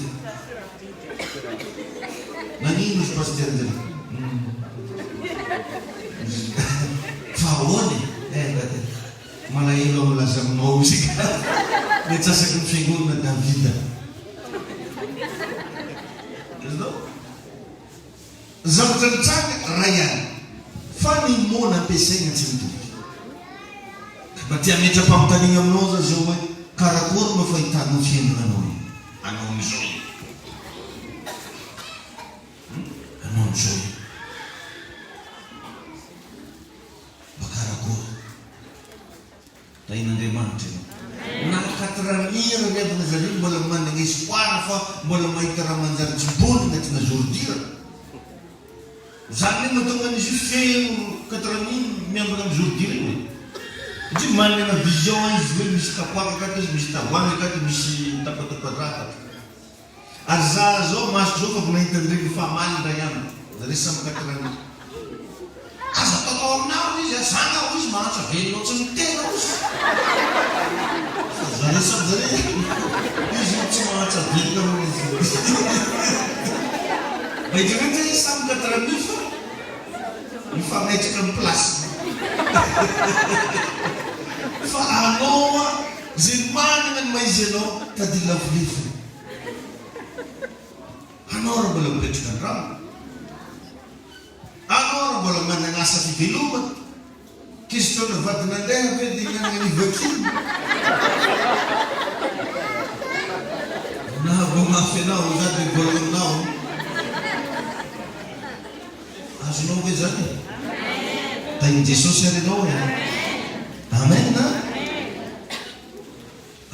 nagnino ry pasitera jereo fa ahoana e eh dada Malahelo aho milaza aminao izy ka ny antsasaky ny fiangonana Davida. Azonao? Zavatra nitranga ray ihany fa ny mot nampiasaina tsy mitovy. Mba te hametra-panontaniana aminao za zao hoe karakory no fahitanao fiainana anao io? Anao amizao io. Hum? Anao amizao io. Mba karakory. Tahin'Andriamanitra ianao. Na quatre mille ry havana zareo mbola manana espoir fa mbola mahita raha manjary jibony anatina ordure. Zany ne mahatonga an'izy io feno 4000 miambina amin'ny ordure io e. Satria manana vision izy hoe misy kapoaka akato izy, misy tavoahangy akato, misy mitapatapa-draha akato. Ary za zao masoko zao fa vao nahita an'ireny mifamaly indray andro, zareo samy quatre mille. Aza ataotao aminah hoy izy a, za nga hoy izy mahantra velona ohatran'ny tena hoy izy. Fa zareo samy zareo izy io tsy mahantra velona hoy izy. Mba eritrereto hoe samy 4000 fa mifametraka amin'ny place-ny. Fa anao a, zay manana ny maha izy anao, tady lavolefona. Anao raha mbola mipetraka an-drano. Anao raha mbola manana asa fivelomana. Question-na vadin'andeha ve dia hihinanana ny vakina? Na vao mafy anao za dia mivolagna aminao. Azonao ve zany e? Tahin'i Jesosy ary ianao e. Amen.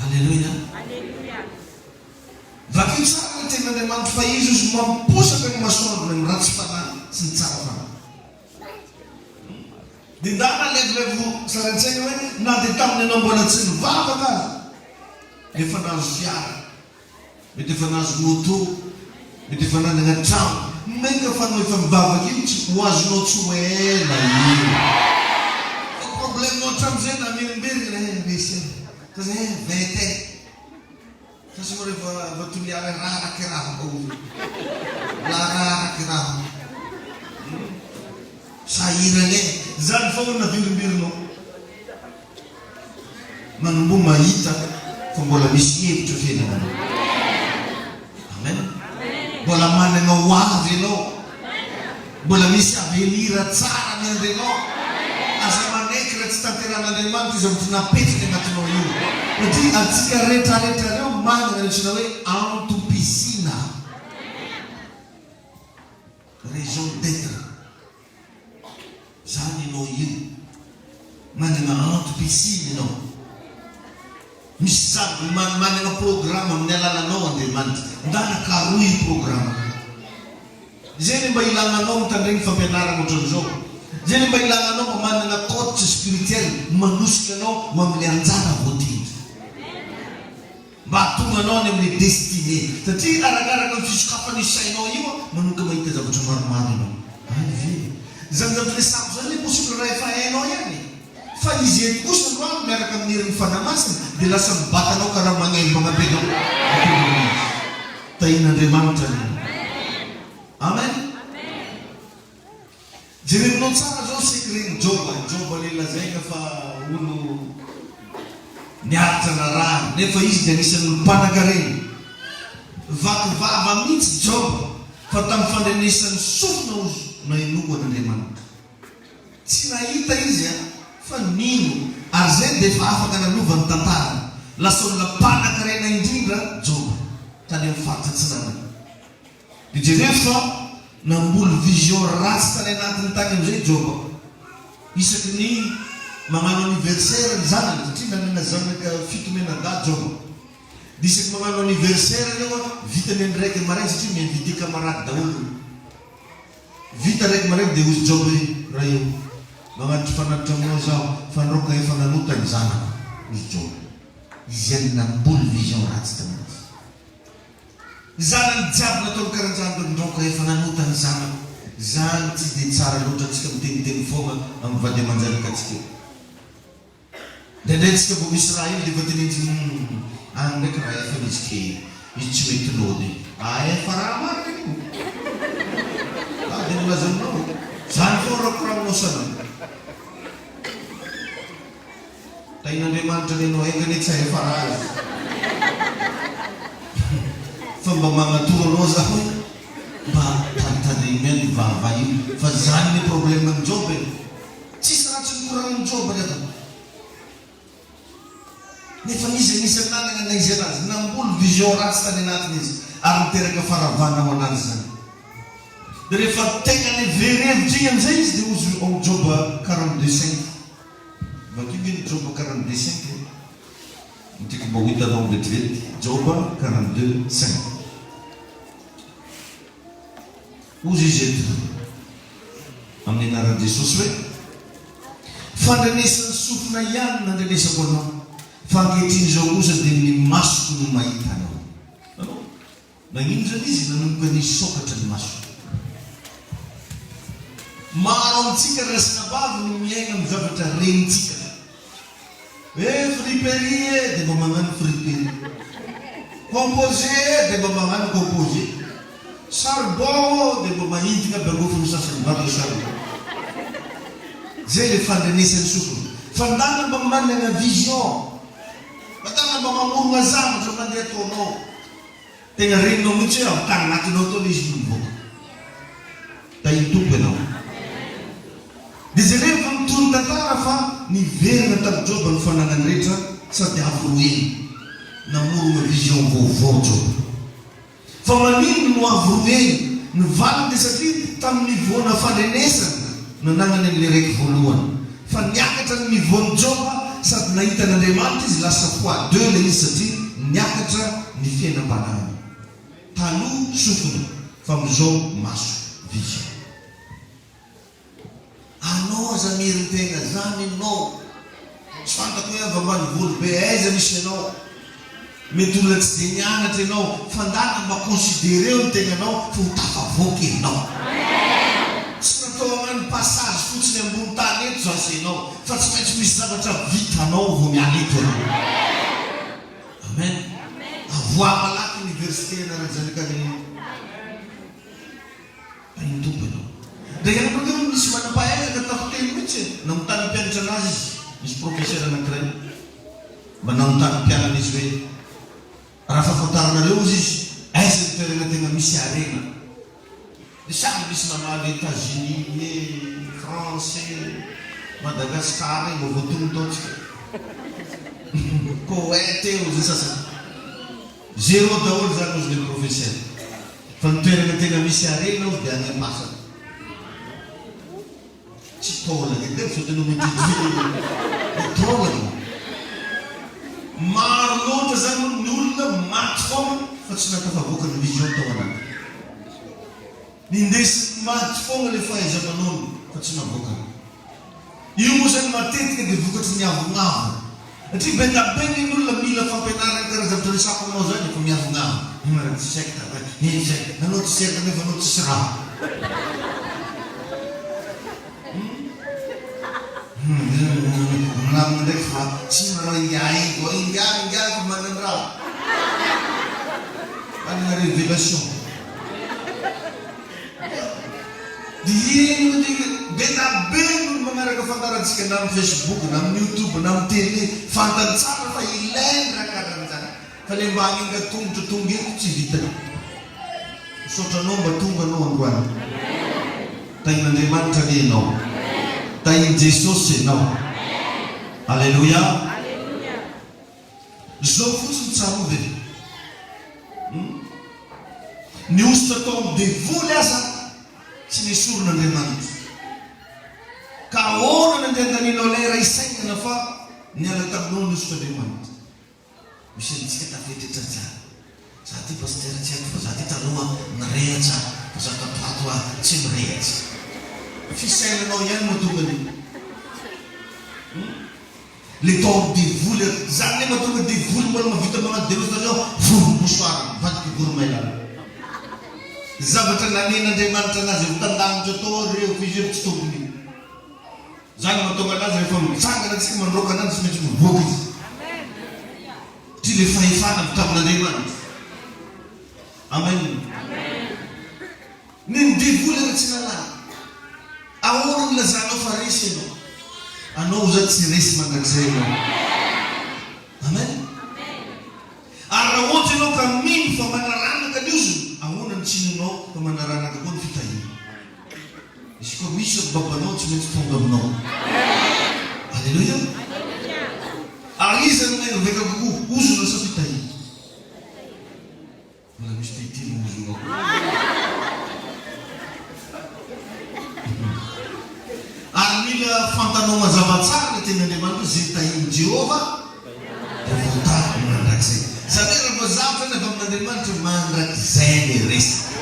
Aleloia. Vakio tsara ny tenin'Andriamanitra fa Izy ozy mamposaka ny masoandro. Dia ndana alevolefo sary an-tsaina hoe na dia tamin'ny ianao mbola tsy nivavaka aza dia efa nahazo fiara, mety efa nahazo moto, mety efa nanana trano, mainka fa anao efa mivavaka io tsy ho azonao tsy ho ela io. Fa problème-nao hatramin'izay namerimberina eh resy eh, fa zay eh veta eh. Fa sao rehefa va Toliara raraka raha mba ho la raraka raha hum sahirana e! Zany foana averimberinao. Manomboha mahita fa mbola misy hevitra fiainana anao. Amen. Mbola manana ho avy ianao. Mbola misy avenir tsara miandry anao. Aza manaiky raha tsy tanterahan'Andriamanitra io zavatra napetrany anatinao io. Satria antsika retraretra reo manana ny antsoina hoe antom-pisiana. Raison d'etre. Zany ianao io. Manana antom-pisiana ianao. Misy zav manana programme amin'ny alalanao Andriamanitra. Ndana karohy io programme io. Izay le mba ilana anao mitandregny fampianarana ohatran'izao. Izay le mba ilana anao mba manana coach spirituel manosika anao ho amin'le anjara voatendry. Mba hahatonga anao any amin'le destinée. Satria arakaraka ny fisokafan'io sainao io manomboka mahita zavatra maromaro ianao. Any ve? Izany zavatra resahako izany le possible raha efa hainao ihany e. Fa izy eto kosa androany miaraka amin'ny herin'ny Fanahy Masina dia lasa mibata anao karaha magnembagna be anao ampelogno izy. Tahian'Andriamanitra anie. Amen. Jerevinao tsara zao secret-n'i Joba. Joba le lazaina fa olo niaritra narary nefa izy dia anisan'ny olo mpanakarena. Vaky vava mihitsy Joba fa tamin'ny fandrenesan'ny sofina ozy nahenoako an'Andriamanitra. Tsy nahita izy an, fa nino, ary izay dia efa afaka nanova ny tantarany. Lasa olona mpanan-karena indrindra Joba, tany amin'ny faritra atsinanana. Dia jereo fa namboly vision ratsy tany anatiny tany amin'izay Joba. Isaky ny magnano anniversaire ny zanany, satria nanana zanaka fito mianadahy Joba. Dia isaky magnano anniversaire ireo an, vitany amin'ny iraika maraina satria mi-inviter camarade daholo ireo. Vita raiky maraina dia hozy Joba hoe, Ray ô, magnatitra fanatitra aminao zaho, fa ndrao ka efa nanota ny zanako. Hozy Joba. Izy ihany namboly vision ratsy taminazy. Ny zanany jiaby nataony karanjany reo ndrao ka efa nanota ny zanako. Zany tsy dia tsara loatra antsika miteniteny foagna amin'ny vady aman-janakatsika eo. Indraindray tsika vao misy raha iny dia efa tenenjiny humm any ndraiky raha efa izy ke izy tsy mety lôdy ah efa raha marina io ah dia milaza aminao zany foana raha koragnonao sanandro tahin'Andriamanitra anie anao enga anie tsy hahefa raha izy fa mba magnatoro anao za hoe mba tandritandrigny ihany io vava io fa zany ny problème an'i Joba e. Tsisy ratsy nokoranin'i Joba ry havana. Nefa izy anisan'ny nanana na izy anazy. Namboly vision ratsy tany anatiny izy ary niteraka faharavana ho anazy izany. Dia rehefa tegna le very hevitra igny amizay izy dia hozy ao Joba 42 cinq. Vakio nge ny Joba 42 cinq e. Ny tiako mba ho hitanao vetivety. Joba 42 cinq. Hozy izy eto, amin'ny anaran'i Jesosy hoe, Fandrenesan'ny sofina ihany no nandrenesako anao, fa ankehitriny izao kosa dia ny masoko no mahita anao. Hitanao? Nagnino izany izy? Nanomboka nisokatra ny masony. Maro amintsika ry rasinabavy no miaina amin'ny zavatra renintsika. Eh friperie eh dia mba magnano friperie. Composé eh dia mba magnano composé. Charbon oh dia mba mahintigna aby angofony sasany mba atao charbon. Zay le fandrenesan'ny sofina. Fa ndana mba manana vision. Ndana mba mamorogna zavatra mandeha ataonao. Tegna regninao mihitsy hoe avy tany anatinao tao le izy no nivoaka. Tahin'ny Tompo ianao. Dia jereo fa mitohy ny tantara fa niverina tamin'i Joba ny fananany rehetra sady avo roa heny. Namorona vision vaovao Joba. Fa maninona no avo roa heny? Ny valiny dia satria tamin'ny niveau-na fandrenesana nanagnany an'ilay raiky voalohany. Fa niakatra ny niveau-n'i Joba sady nahita an'Andriamanitra izy lasa fois deux ilay izy satria niakatra ny fiainam-panahiny. Taloha sofina fa amin'izao maso, vision. Anao aza mirin-tegna zany enao. Tsy fantako hoe avy ambanivolo be aiza misy anao. Mety olona tsy dia nianatra ianao fa ndana mba considereo ny tegnanao fa ho tafavoaka ianao. Tsy natao hagnano passage fotsiny ambony tany eto zasy ianao fa tsy maintsy misy zavatra vitanao vao miala eto ianao. Amen. Avoaha malaky université ianaran'i Tahin'ny Tompo ianao. Dia ihany koa teo nisy manam-pahaizana tafiteny mihitsy e! Nanontany mpianatra anazy izy, nisy professeur anankiray mba nanontany mpianany izy hoe, raha fahafantaranareo hozy izy, aiza ny toerana tena misy harena? Dia samy nisy namaly Etats-Unis e, France e, Madagascar e, mba voatonona tao tsika. Koweït e hozy ny sasany. Zéro daholo zany hozy le professeur. Fa ny toerana tena misy harena hozy dia any am-pasana. Tsy taolana edy e, sao dia nomendrendrehina hoe taolana. Maro loatra zany hono ny olona maty foana fa tsy nahatafavoaka ny vision tao anatiny. Nindesiny maty foana le fahaiza-manaony fa tsy navoakany. Io moa zany matetika dia vokatry ny avognavona. Satria be da be ny olona mila fampianarana karaha zavatra resako aminao zany efa miavognavona. Io raha tsy secte fa iny secte. Anao tsy secte nefa anao tsisy raha. Milamina ndraiky fa tsy manao ingahy iny koa. Ingahy ingahy fa manan-draha. Manana révélation. Dia iny no tena be da be ny olo magnaraka fandaharantsika na amin'ny Facebook na amin'ny youtube na amin'ny télé, fantany tsara fa ilainy raha karan'izany fa le mba hagnenga tongotra tonga eto tsy vitany. Misaotra anao mba tonga anao androany. Tahin'Andriamanitra anie ianao. Tahin'i Jesosy ianao. Aleloia. Zao fotsiny tsarovy e! Hum. Ny hosotra tao amin'ny devoly aza tsy nesorin'Andriamanitra. Ka ahoana no andehandaninao lera hisainana fa niala taminao ny hosotr'Andriamanitra? Misy antsika tafetritra tsara. Za ty pasitera tsy haiko fa za ty taloha nirehatra fa za tato ato ah tsy mirehatra. Fisainanao ihany no tonga an'io. Hum. Le tao am devoly ary zany ne mahatonga devoly mbola mahavita magnano demonstration vory mouchoir mivadika voromailala. Zavatra namen'Andriamanitra anazy avy tan-danitra tao ary reo fa izy io tsy tompony. Zany mahatonga anazy rehefa mitsangana tsika mandroaka ananjy tsy maintsy mivoaka izy. Satria le fahefana avy tamin'Andriamanitra. Amen. Ny ny devoly ary tsy nalana. Ahoana no ilazanao fa resy ianao? Anao zany tsy resy mandrakizay ianao. Amen. Ary raha ohatra ianao ka mino fa manaranaka ny ozona, ahoana no tsy inoanao fa manaranaka koa ny fitahiana? Izy koa misy ny babanao tsy maintsy tonga aminao. Aleloia. Ary iza no mahery vaika kokoa, ozona sa fitahiana? Mbola misy te hitia ny ozonao. Ary mila fantanao mazava tsara ny tenin'Andriamanitra hoe izay tahin'i Jehovah dia voatahiny mandrakizay. Izany hoe raha vao zavatra ny avy amin'Andriamanitra mandrakizay ny resaka.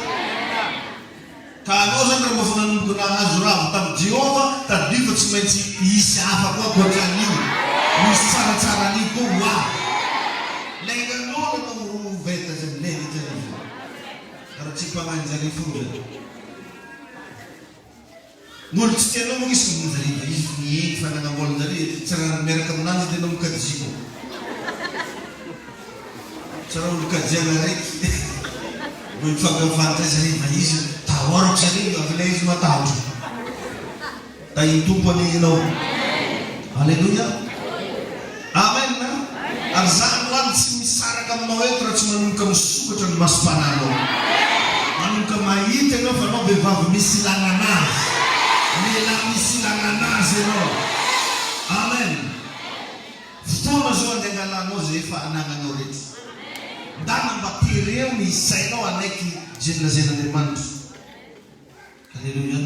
Ka anao zany raha mba efa nanomboka nahazo ravo tamin'i Jehovah, tadidio fa tsy maintsy hisy hafa koa ankoatra an'io, misy tsaratsara an'io koa ho avy. Lainganao nanao roa veta zay milenga ety anivony. Raha tsy mpagnahin-jare fo zay. Ny olo tsy tianao moa izy fa manjare izy ny eny fanagnam-bolan-jare tsy raha miaraka aminanjy edy anao mikajia koa. Tsy raha olo kajiana raiky mbo mifankafantatra zare fa izy tahorako zare avy ilay izy matahotra. Tahin'ny Tompo anie ianao. Aleloia. Amen. Ary za androany tsy misaraka aminao eto raha tsy manomboka misokatra ny masom-panahinao. Manomboka mahita ianao fa anao vehivavy misy ilana anazy. Lehilahy misy ilana anazy ianao. Amen. Fotoana zao andeha angalanao zay efa anagnanao rehetra. Ndana mba tereo ny sainao hanaiky zay nolazain'Andriamanitra. Aleloia.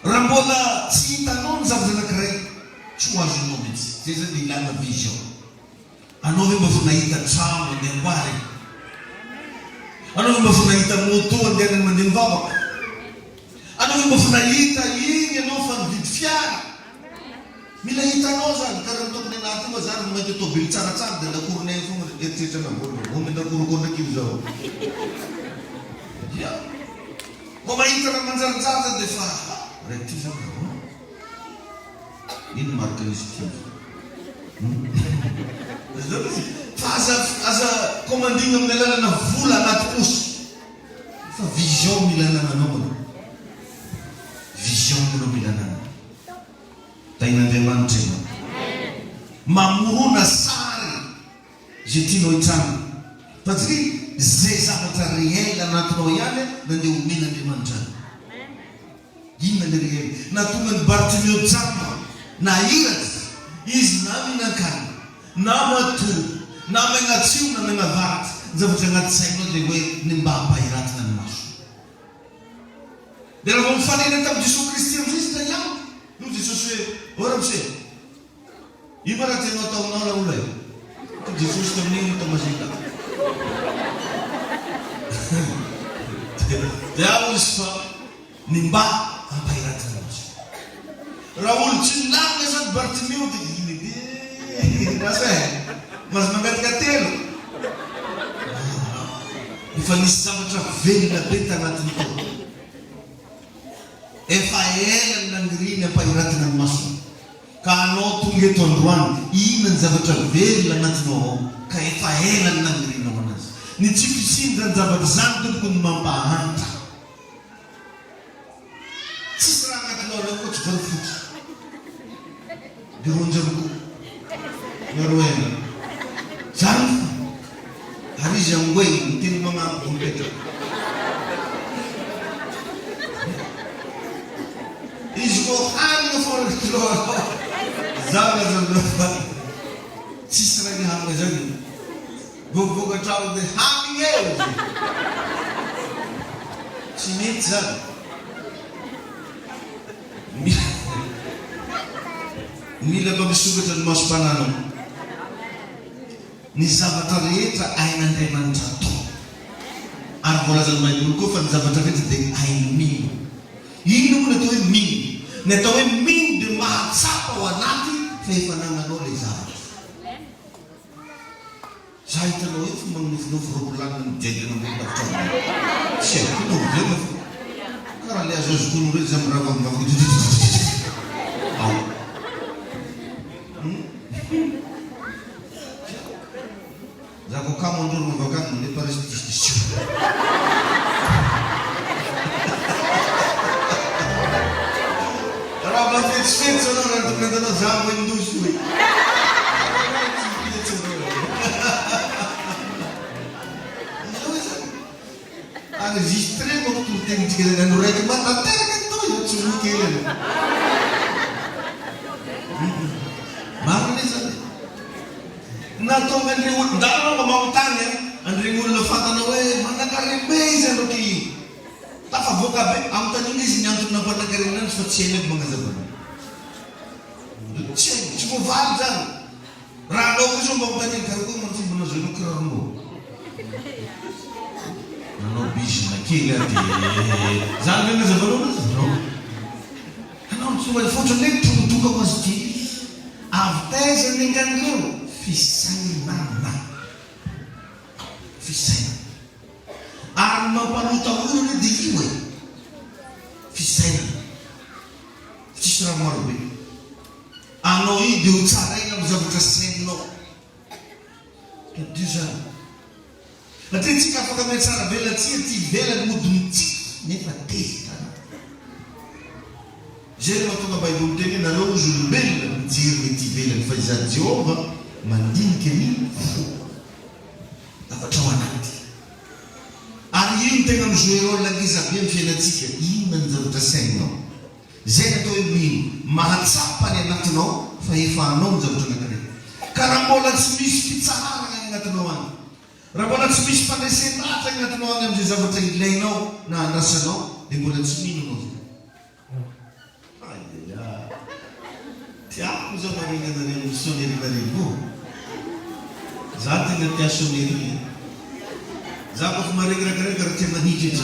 Raha mbola tsy hitanao ny zavatra anankiray, tsy ho azonao mihitsy. Zay zany dia ilana vision. Anao ve mba efa nahita trano andeha amboarina? Anao ve mba efa nahita moto andehanany mandeha mivavaka? Anao. Anao mba fa nahita iny ianao fa nividy fiara. Mila hitanao zany, karaha ny tokony anahy ty moa zany mainty tôbily tsaratsara de lakoronay eo fogna eritreritra ana vôla, omby lakoroko ndraiky io zao. Ya. Vao mahita raha manjarijanjary zany de fa raiky ty zany an. Ino marque an'izy ty? Zany izy. Fa aza aza commanding amin'ny alalana vola anaty paosy. Fa vision mila anananao aloha. Vision aloha mila ananana. Tahin'Andriamanitra ianao. Mamorona sary izay tianao hitranga. Fa tsy izay zavatra réel anatinao ihany no andeha omen'Andriamanitra anao. Inona ilay réel? Nahatonga an'i Bartimeo jamba nahiratra izy na mihinan-kanina, na matory, na mianatsimo na mianavaratra. Ny zavatra anaty sainao dia hoe ny mba hampahiratina ny maso. Dia raha vao mifanena tamin'i Jesoa Kristy amin'izay izy dia ihany hoy Jesosy hoe, Ô ramose, ino ma raha tianao atao aminao raha olona e? Hoy Jesosy tamin'iny Tomasina. Dia hoy izy fa ny mba hampahiratina ny maso. Raha olo tsy nilamina zany Bartimeo dia iny edy e, lasa e, mahazo mangataka telo. Efa nisy zavatra velona be tanatiny tao. Efa ela no naniriany hampahiratina ny masony. Ka anao tonga eto androany, inona ny zavatra velona anatinao ao ka efa ela no nanirianao anazy. Ny tsy fisian'izany zavatra izany tompoko no mampahantra. Tsisy raha agnaty loha reo koa tsy vary fotsy de ronjaroko miaro hena zany fa ary izy angoe miteny magnampy vao mipetraka izy koa hanina fô agnaty loha reo za milaza aminareo fa tsisy raha nihanina zany vao mivoaka trano de hanigny e tsy mety zany. Mila mba misokatra ny masom-pananao. Ny zavatra rehetra hain'Andriamanitra atao. Ary voalazan'ny Baiboly koa fa ny zavatra rehetra dia hain'ny mino. Inona moa ny atao hoe mino? Ny atao hoe mino dia mahatsapa ao anaty fa efa anananao ilay zavatra. Za hitanao eo fa manonofinofy ropilanina mijaingana ambony tafo-trano be. Tsy haiko koa na oviana fa karaha le azoazoko olona reny za mirava mivavaka titititititi ao. Hum. Za vao kamo androro mivavaka any mandeha Paris tititititi. Raha mba fetsifetsy anao raha ny tokony ataonao za mbo indoso hoe. Enregistré manko toritenintsika zany andro raiky mba tanteraka ny toy tsy roa kely aloha. Marina anie zany e. Nahatonga an'ireo olona, ndana anao mba manontany an, an'ireny olona fantanao hoe manankarem-be izy andro ankehitriny. Tafavoaka be, anontaniana izy ny antony nampanankarena azy fa tsy hainy aby magnazava an'io. Tsy hainy, tsy voavaly zany. Raha anao kosa mba anontaniana, karakory moa ny fomba nahazoanao kiraronao? Nanao bizina kely aho dia zany ve agnazavanao anazy? Non. Anao no tonga fa ohatran'ny hoe tongodoka ho azy ity. Avy taiza ny angan'ireo? Fisainana. Fisainana. Ary ny mampanota olona anie dia io e! Fisainana. Tsisy raha maro be. Anao io dia ho tsaraina amin'ny zavatra saininao. Tadidio izany. Satria tsika afaka mihatsara velatsihy aty ivelany mody mitsiky nefa tezitra anaty. Izay no mahatonga baiboly miteny hoe nareo ozy olombelona mijery ny ety ivelany fa izaho Jehovah mandinika ny fo. Zavatra ao anaty. Ary io no tena mi-jouer rôle ngeza be amin'ny fiainantsika, inona ny zavatra saininao? Izay ny atao hoe mino, mahatsapa ny anatinao fa efa anao ny zavatra anankiray. Ka raha mbola tsy misy fitsaharana any anatinao any, raha mbola tsy misy fandresen-dahatra any anatinao any amin'izay zavatra ilainao na andrasanao, dia mbola tsy mino anao izany. Ayaya. Tiako zao maregny anareo mi sonnerie nareo io. Za tegna tia sonnerie e. Za kôfa maregny raha karaha io karaha tia manidry e.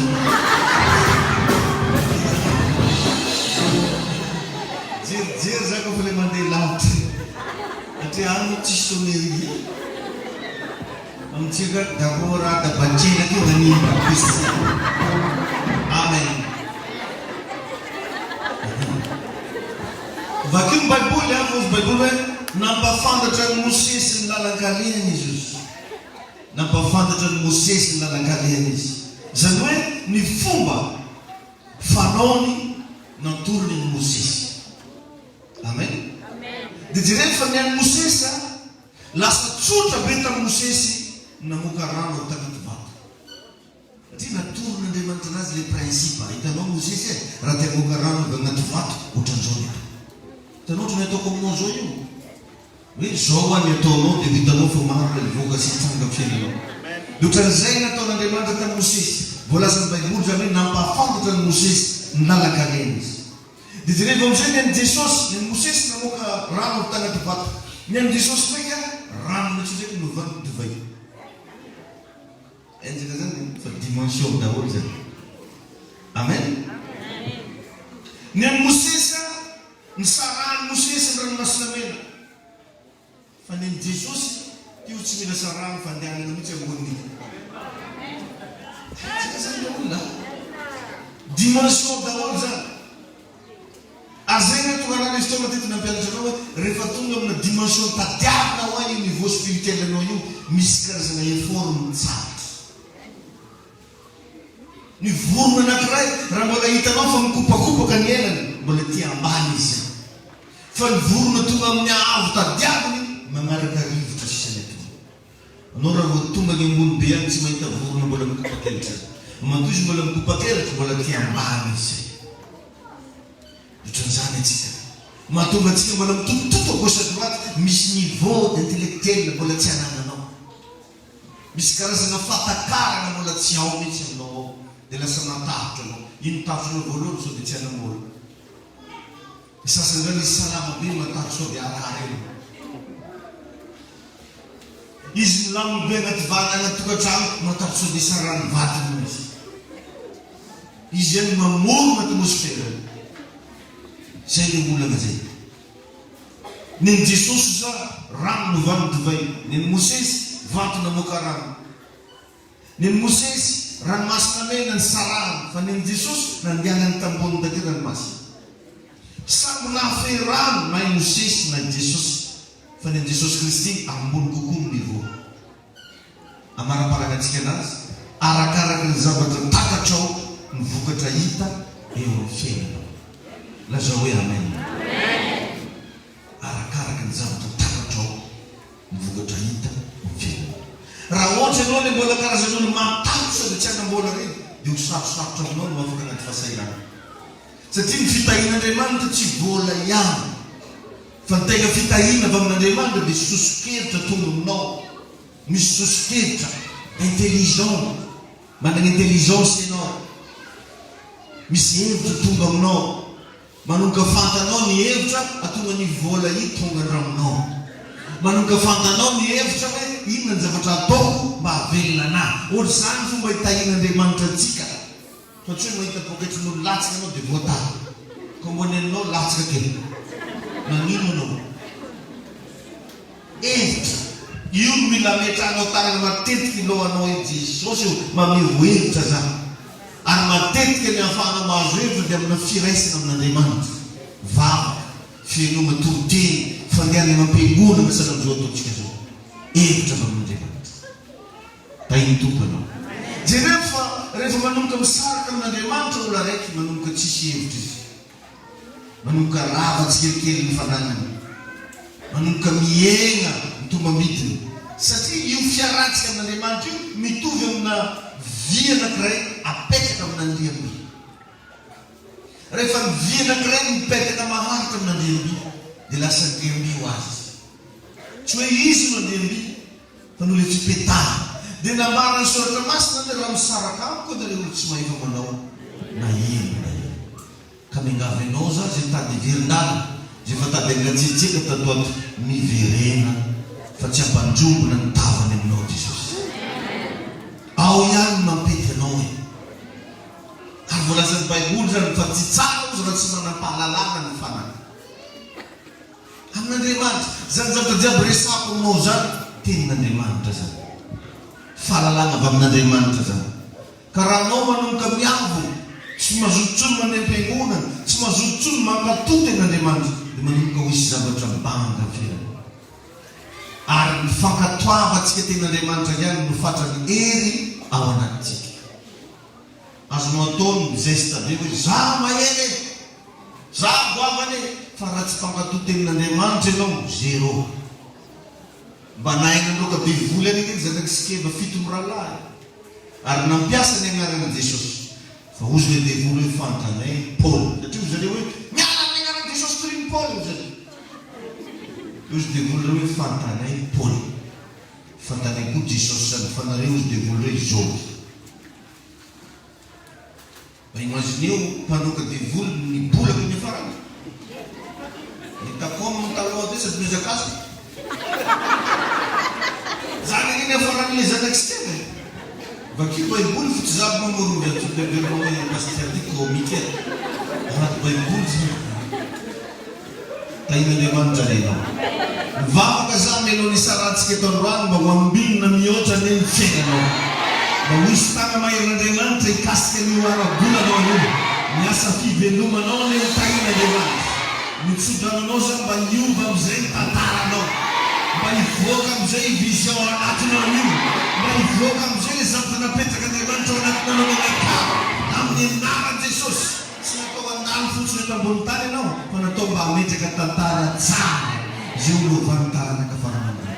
tsisy sonnerie e! Amintsika Dabora Dabakela teo nagnino Kristy. Amen. Vakio ny Baiboly an, hozy Baiboly hoe nampafantatra an'i Mosesy ny lalan-kalehany izy hozy. Nampafantatra an'i Mosesy ny lalan-kalehany izy. Izany hoe ny fomba fanaony nantorony an'i Mosesy. Amen. Dia jereo fa ny an'i Mosesy an, lasa tsotra be tamin'i Mosesy ny namoaka rano avy tanaty vato. Satria natoron'Andriamanitra anazy ilay principe. Hitanao Mosesy e, raha te hamoaka rano avy anaty vato, ohatran'izao ny atao. Hitanao ohatran'ny ataoko aminao izao io. Hoe izao hoa ny ataonao dia ho hitanao fa maro ilay hivoaka sy hitsanga amin'ny fiainanao. Dia ohatran'izay ny nataon'Andriamanitra tamin'i Mosesy. Voalazan'ny Baiboly izany hoe nampahafantatra an'i Mosesy ny lalan-kalehany izy. Dia jerevo amin'izay ny an'i Jesosy, ny an'i Mosesy namoaka rano avy tanaty vato. Ny an'i Jesosy ndraika, rano mihitsy ndraiky novany divay. Henjana zany e, fa dimension daholo zany. Amen. Ny an'i Mosesy a, nisarahan'i Mosesy ny ranomasina mena. Fa ny an'i Jesosy, io tsy mila sarahana fa andehanana mihitsy amboniny. Henjana zany le olona a. Dimension daholo zany. Ary zay no tonga anah nisy fotoana teto nampianatra anao hoe rehefa tonga amina dimension tadiavina hoa io niveau spirituel anao io misy karazana effort mitsahatra. Ny vorona anakiray raha mbola hitanao fa mikopakopaka ny elany mbola ety ambany izy zay. Fa ny vorona tonga amin'ny haavo tadiaviny magnaraka rivotra sisa ny ataony. Anao raha vao tonga any ambony be any tsy mahita vorona mbola mikopakelatra. Matoa izy mbola mikopakelatra mbola aty ambany izy zay. Ohatran'izany antsika. Mahatonga antsika mbola mitotototo à gauche à droite, misy niveau intellectuel mbola tsy anananao. Misy karazana fahatakarana mbola tsy ao mihitsy aminao ao. Dia lasa matahotra anao. Ino tahotranao voalohany sao dia tsy hanamora. Ny sasany indray misy salama be matahotra sao dia harary eo. Izy milamina be anaty vady anaty tokantrano matahotra sao dia sarahan'ny vadiny hono izy. Izy ihany no mamorona atmosphère io. Zay le olana zay. Nen'i Jesosy za rano novan'ny divay. Nen'i Mosesy vato namoaka rano. Nen'i Mosesy ranomasina mena nisarahana fa nen'i Jesosy nandehanany tamboniny taty ranomasina. Samy nahafehy rano na i Mosesy na i Jesosy fa nen'i Jesosy Kristy ambony kokoa ny niveau. Amaraparaka antsika anazy arakaraky ny zavatra takatrao ny vokatra hita eo amin'ny fiainanao. Lazao hoe Amen. Arakaraky ny zavatra takatrao ny vokatra hita eo amin'ny fiainanao. Raha ohatra ianao ilay mbola karazan'olo matahotra dia tsy hanam-bola ireny dia ho sarosarotra aminao ny ho afaka anaty fahasahiranana. Satria ny fitahian'Andriamanitra tsy vola ihany. Fa ny tegna fitahiana avy amin'Andriamanitra dia soso-kevitra tonga aminao. Misy soso-kevitra, intelligent, managna intelligence ianao. Misy hevitra tonga aminao. Manomboka fantanao ny hevitra atonga ny vola io tonga andramonao. Manomboka fantanao ny hevitra hoe inona ny zavatra ataoko mba hahavelona anah. Ohatr'izany fomba itahian'Andriamanitra antsika. Fa tsy hoe mahita poketrin'olo latsaka anao dia voatahy. Ka mbo nenao latsaka kely. Nagnino anao? Hevitra. Io no mila ametrahanao tanana matetika ilohanao hoe Jesosy ô, mamevo hevitra za. Ary matetika ny ahafahanao mahazo hevitra dia amina firaisana amin'Andriamanitra. Vavaka, fihainoana toriteny, fandehanana am-piangonana sahala amin'izao ataontsika izao. Hevitra avy amin'Andriamanitra. Tahin'ny Tompo anao. Jereo fa rehefa manomboka misaraka amin'Andriamanitra olona araiky, manomboka tsisy hevitra izy. Manomboka rava tsikelikely ny fananany. Manomboka mihena ny tombambidiny. Satria io fiarahantsika amin'Andriamanitra io mitovy amina vy anankiray apetraka amina andriam-by. Rehefa ny vy anankiray mipetaka maharitra amina andriam-by dia lasa andriam-by ho azy izy. Tsy hoe izy no andriam-by fa noho ilay fipetahana. Dia nambaran'ny Soratra Masina hoe raha misaraka amiko ianareo tsy mahefa manao na inona na inona. Ka miangavy anao za zay mitady hiverin-dalana, zay efa tady hangatsiatsiaka tato ato, miverena fa tsy hampandrombona ny tavany aminao Jesosy. Ao ihany ny mampety anao e. Ary voalazan'ny Baiboly zany fa tsy tsara ozy raha tsy manam-pahalalana ny fanahy. amin'Andriamanitra. Izany zavatra jiaby resahako aminao izany, tenin'Andriamanitra izany. Fahalalana avy amin'Andriamanitra izany. Ka raha anao manomboka miavo, tsy mazoto intsony mandeha am-piangonana, tsy mazoto intsony mankatò tenin'Andriamanitra, dia manomboka ho hisy zavatra banga fiainana. Ary ny fankatoavantsika tenin'Andriamanitra ihany no fatran'ny hery ao anatintsika. Azonao atao ny mi-geste be hoe za mahery e! Za goavana e! Fa raha tsy mpankatò tenin'Andriamanitra ianao, zéro. Mba nahay nandroaka devoly ihany ange ny zanak'i Skeva fitomirahalahy ary nampiasa ny anaran'i Jesosy. Fa hozy ilay devoly hoe fantanay Paoly. Satria hozy zareo hoe miala amin'ny anaran'i Jesosy torian'i Paoly hozy zareo. Hozy devoly ireo hoe fantanay Paoly. Fantanay koa Jesosy zany fa nareo hozy devoly ireo zôby. Mba imagineo mpandroaka devoly nibolaka niafarany. Ny tacom taloha be sady mihazakazaka. Zany anie niafaran'ilay zanak'i Steve e. Vakio baiboly fa tsy za mamorona zany tsy heverinao hoe pasitera ty comique e. Anaty baiboly zany. Tahin'Andriamanitra anie ianao. Mivavaka za mialoha ny hisarahantsika eto androany mba ho ambinina mihoatra anie ny fiainanao. Mba ho hisy tagna-maherin'Andriamanitra hikasika an'io ara-bolanao io. Ny asa fivelomanao anie ho tahin'Andriamanitra. Ny tsodranonao zany mba hiova amizay ny tantaranao. Mba hivoaka amizay io vision ao anatinao io. Mba hivoaka amizay le zavatra napetrak'Andriamanitra ao anatinao mianakavy amin'ny anaran'i Jesosy. Tsy natao handalo fotsiny eto ambony tany ianao fa natao mba hametraka tantara tsara izay ho lovan'ny taranaka fara aman-dimby.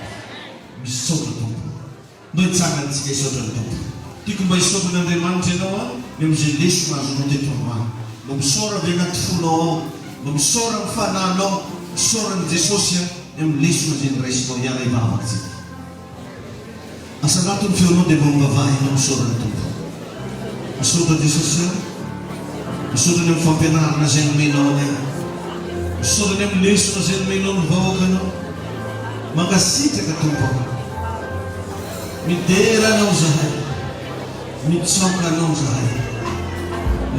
Misaotra Tompo. Ndao hitsangantsika hisaotra ny Tompo. Tiako mba hisaotra an'Andriamanitra ianao an, ny amin'izay lesona azonao teto androany. Mba misaora avy anaty fonao ao. Mba misaora amin'ny fanahinao. Misaora an'i Jesosy an, ny amin'ny lesona izay noraisinao. Hiara hivavaka isika. Asalato ny feonao dia mba mivavaha ianao misaora ny Tompo. Misaotra Jesosy a. Misaotra ny amin'ny fampianarana izay nomenao anay. Misaotra ny amin'ny lesona izay nomenao ny vahoakanao. Mankasitraka Tompo a. Midera Anao zahay. Mitsaoka Anao zahay.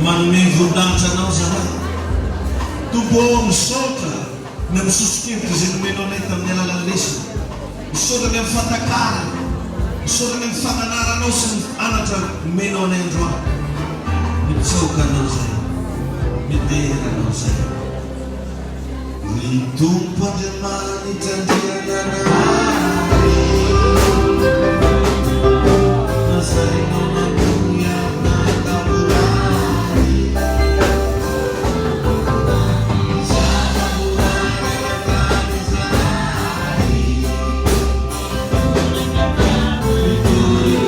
Manome voninahitra Anao zahay. Tompo ô, misaotra ny amin'ny soso-kevitra izay nomenao anay tamin'ny alalan'ny lesona. Misaotra ny amin'ny fahatakarana. Misaotra ny amin'ny fananaranao sy ny anatra nomenao anay androany. Mitsaoka Anao zahay. Midera Anao zahay. Ry Tompo Andriamanitra Andriananahary, Nasainao nanohy ary nahatavorary. Zava-boary eran-tany izahay, Mitory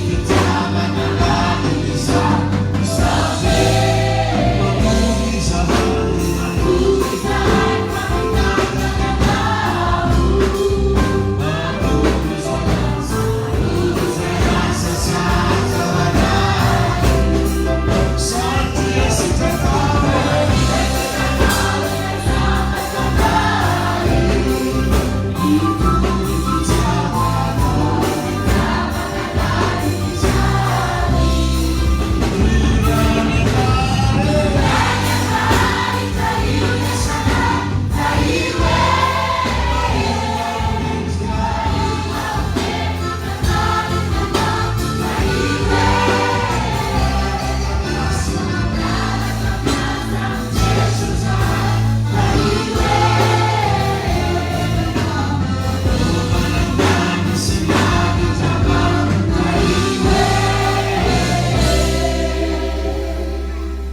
fitiavana laliny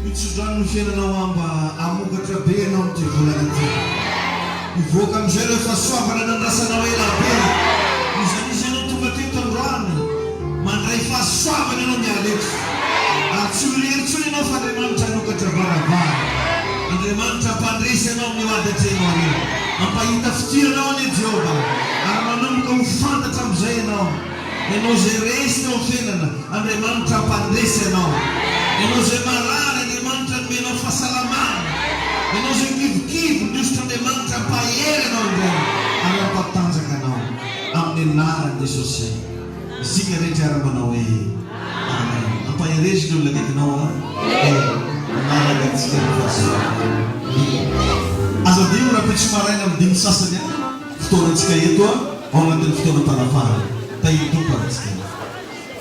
Mitsodrano ny fiainanao aho mba hamokatra be ianao amin'ity volana ity. Hivoaka amin'izay ireo fahasoavana nandrasanao ela be. N'iza n'iza ianao tonga teto androany, mandray fahasoavana ianao miala eto. Ary tsy ho irery intsony ianao fa Andriamanitra hanokatra varavarana. Andriamanitra hampandresy anao amin'io ady atrehinao anio. Hampahita fitia anao anie Jehovah, ary manomboka ho fantatra amin'izay ianao. Ianao izay resy teo amin'ny fiainana, Andriamanitra hampandresy anao. Ianao izay marary, Andriamanitra hanome anao fahasalamana. Ianao izay kivikivy, ny hosotr'Andriamanitra hampahery anao indray ary hampatanjaka anao. Amin'ny anaran'i Jesosy. Isika rehetra hiara manao hoe Amen. Ampaherezo ny olona akaikinao an! Eh, manaraka antsika ny fahasoavana. Aza adino rahampitso maraina amin'ny dimy sasany an! Fotoanantsika eto an, ao anatin'ny fotoanam-panafahana. Tahin'ny Tompo ary antsika rehetra.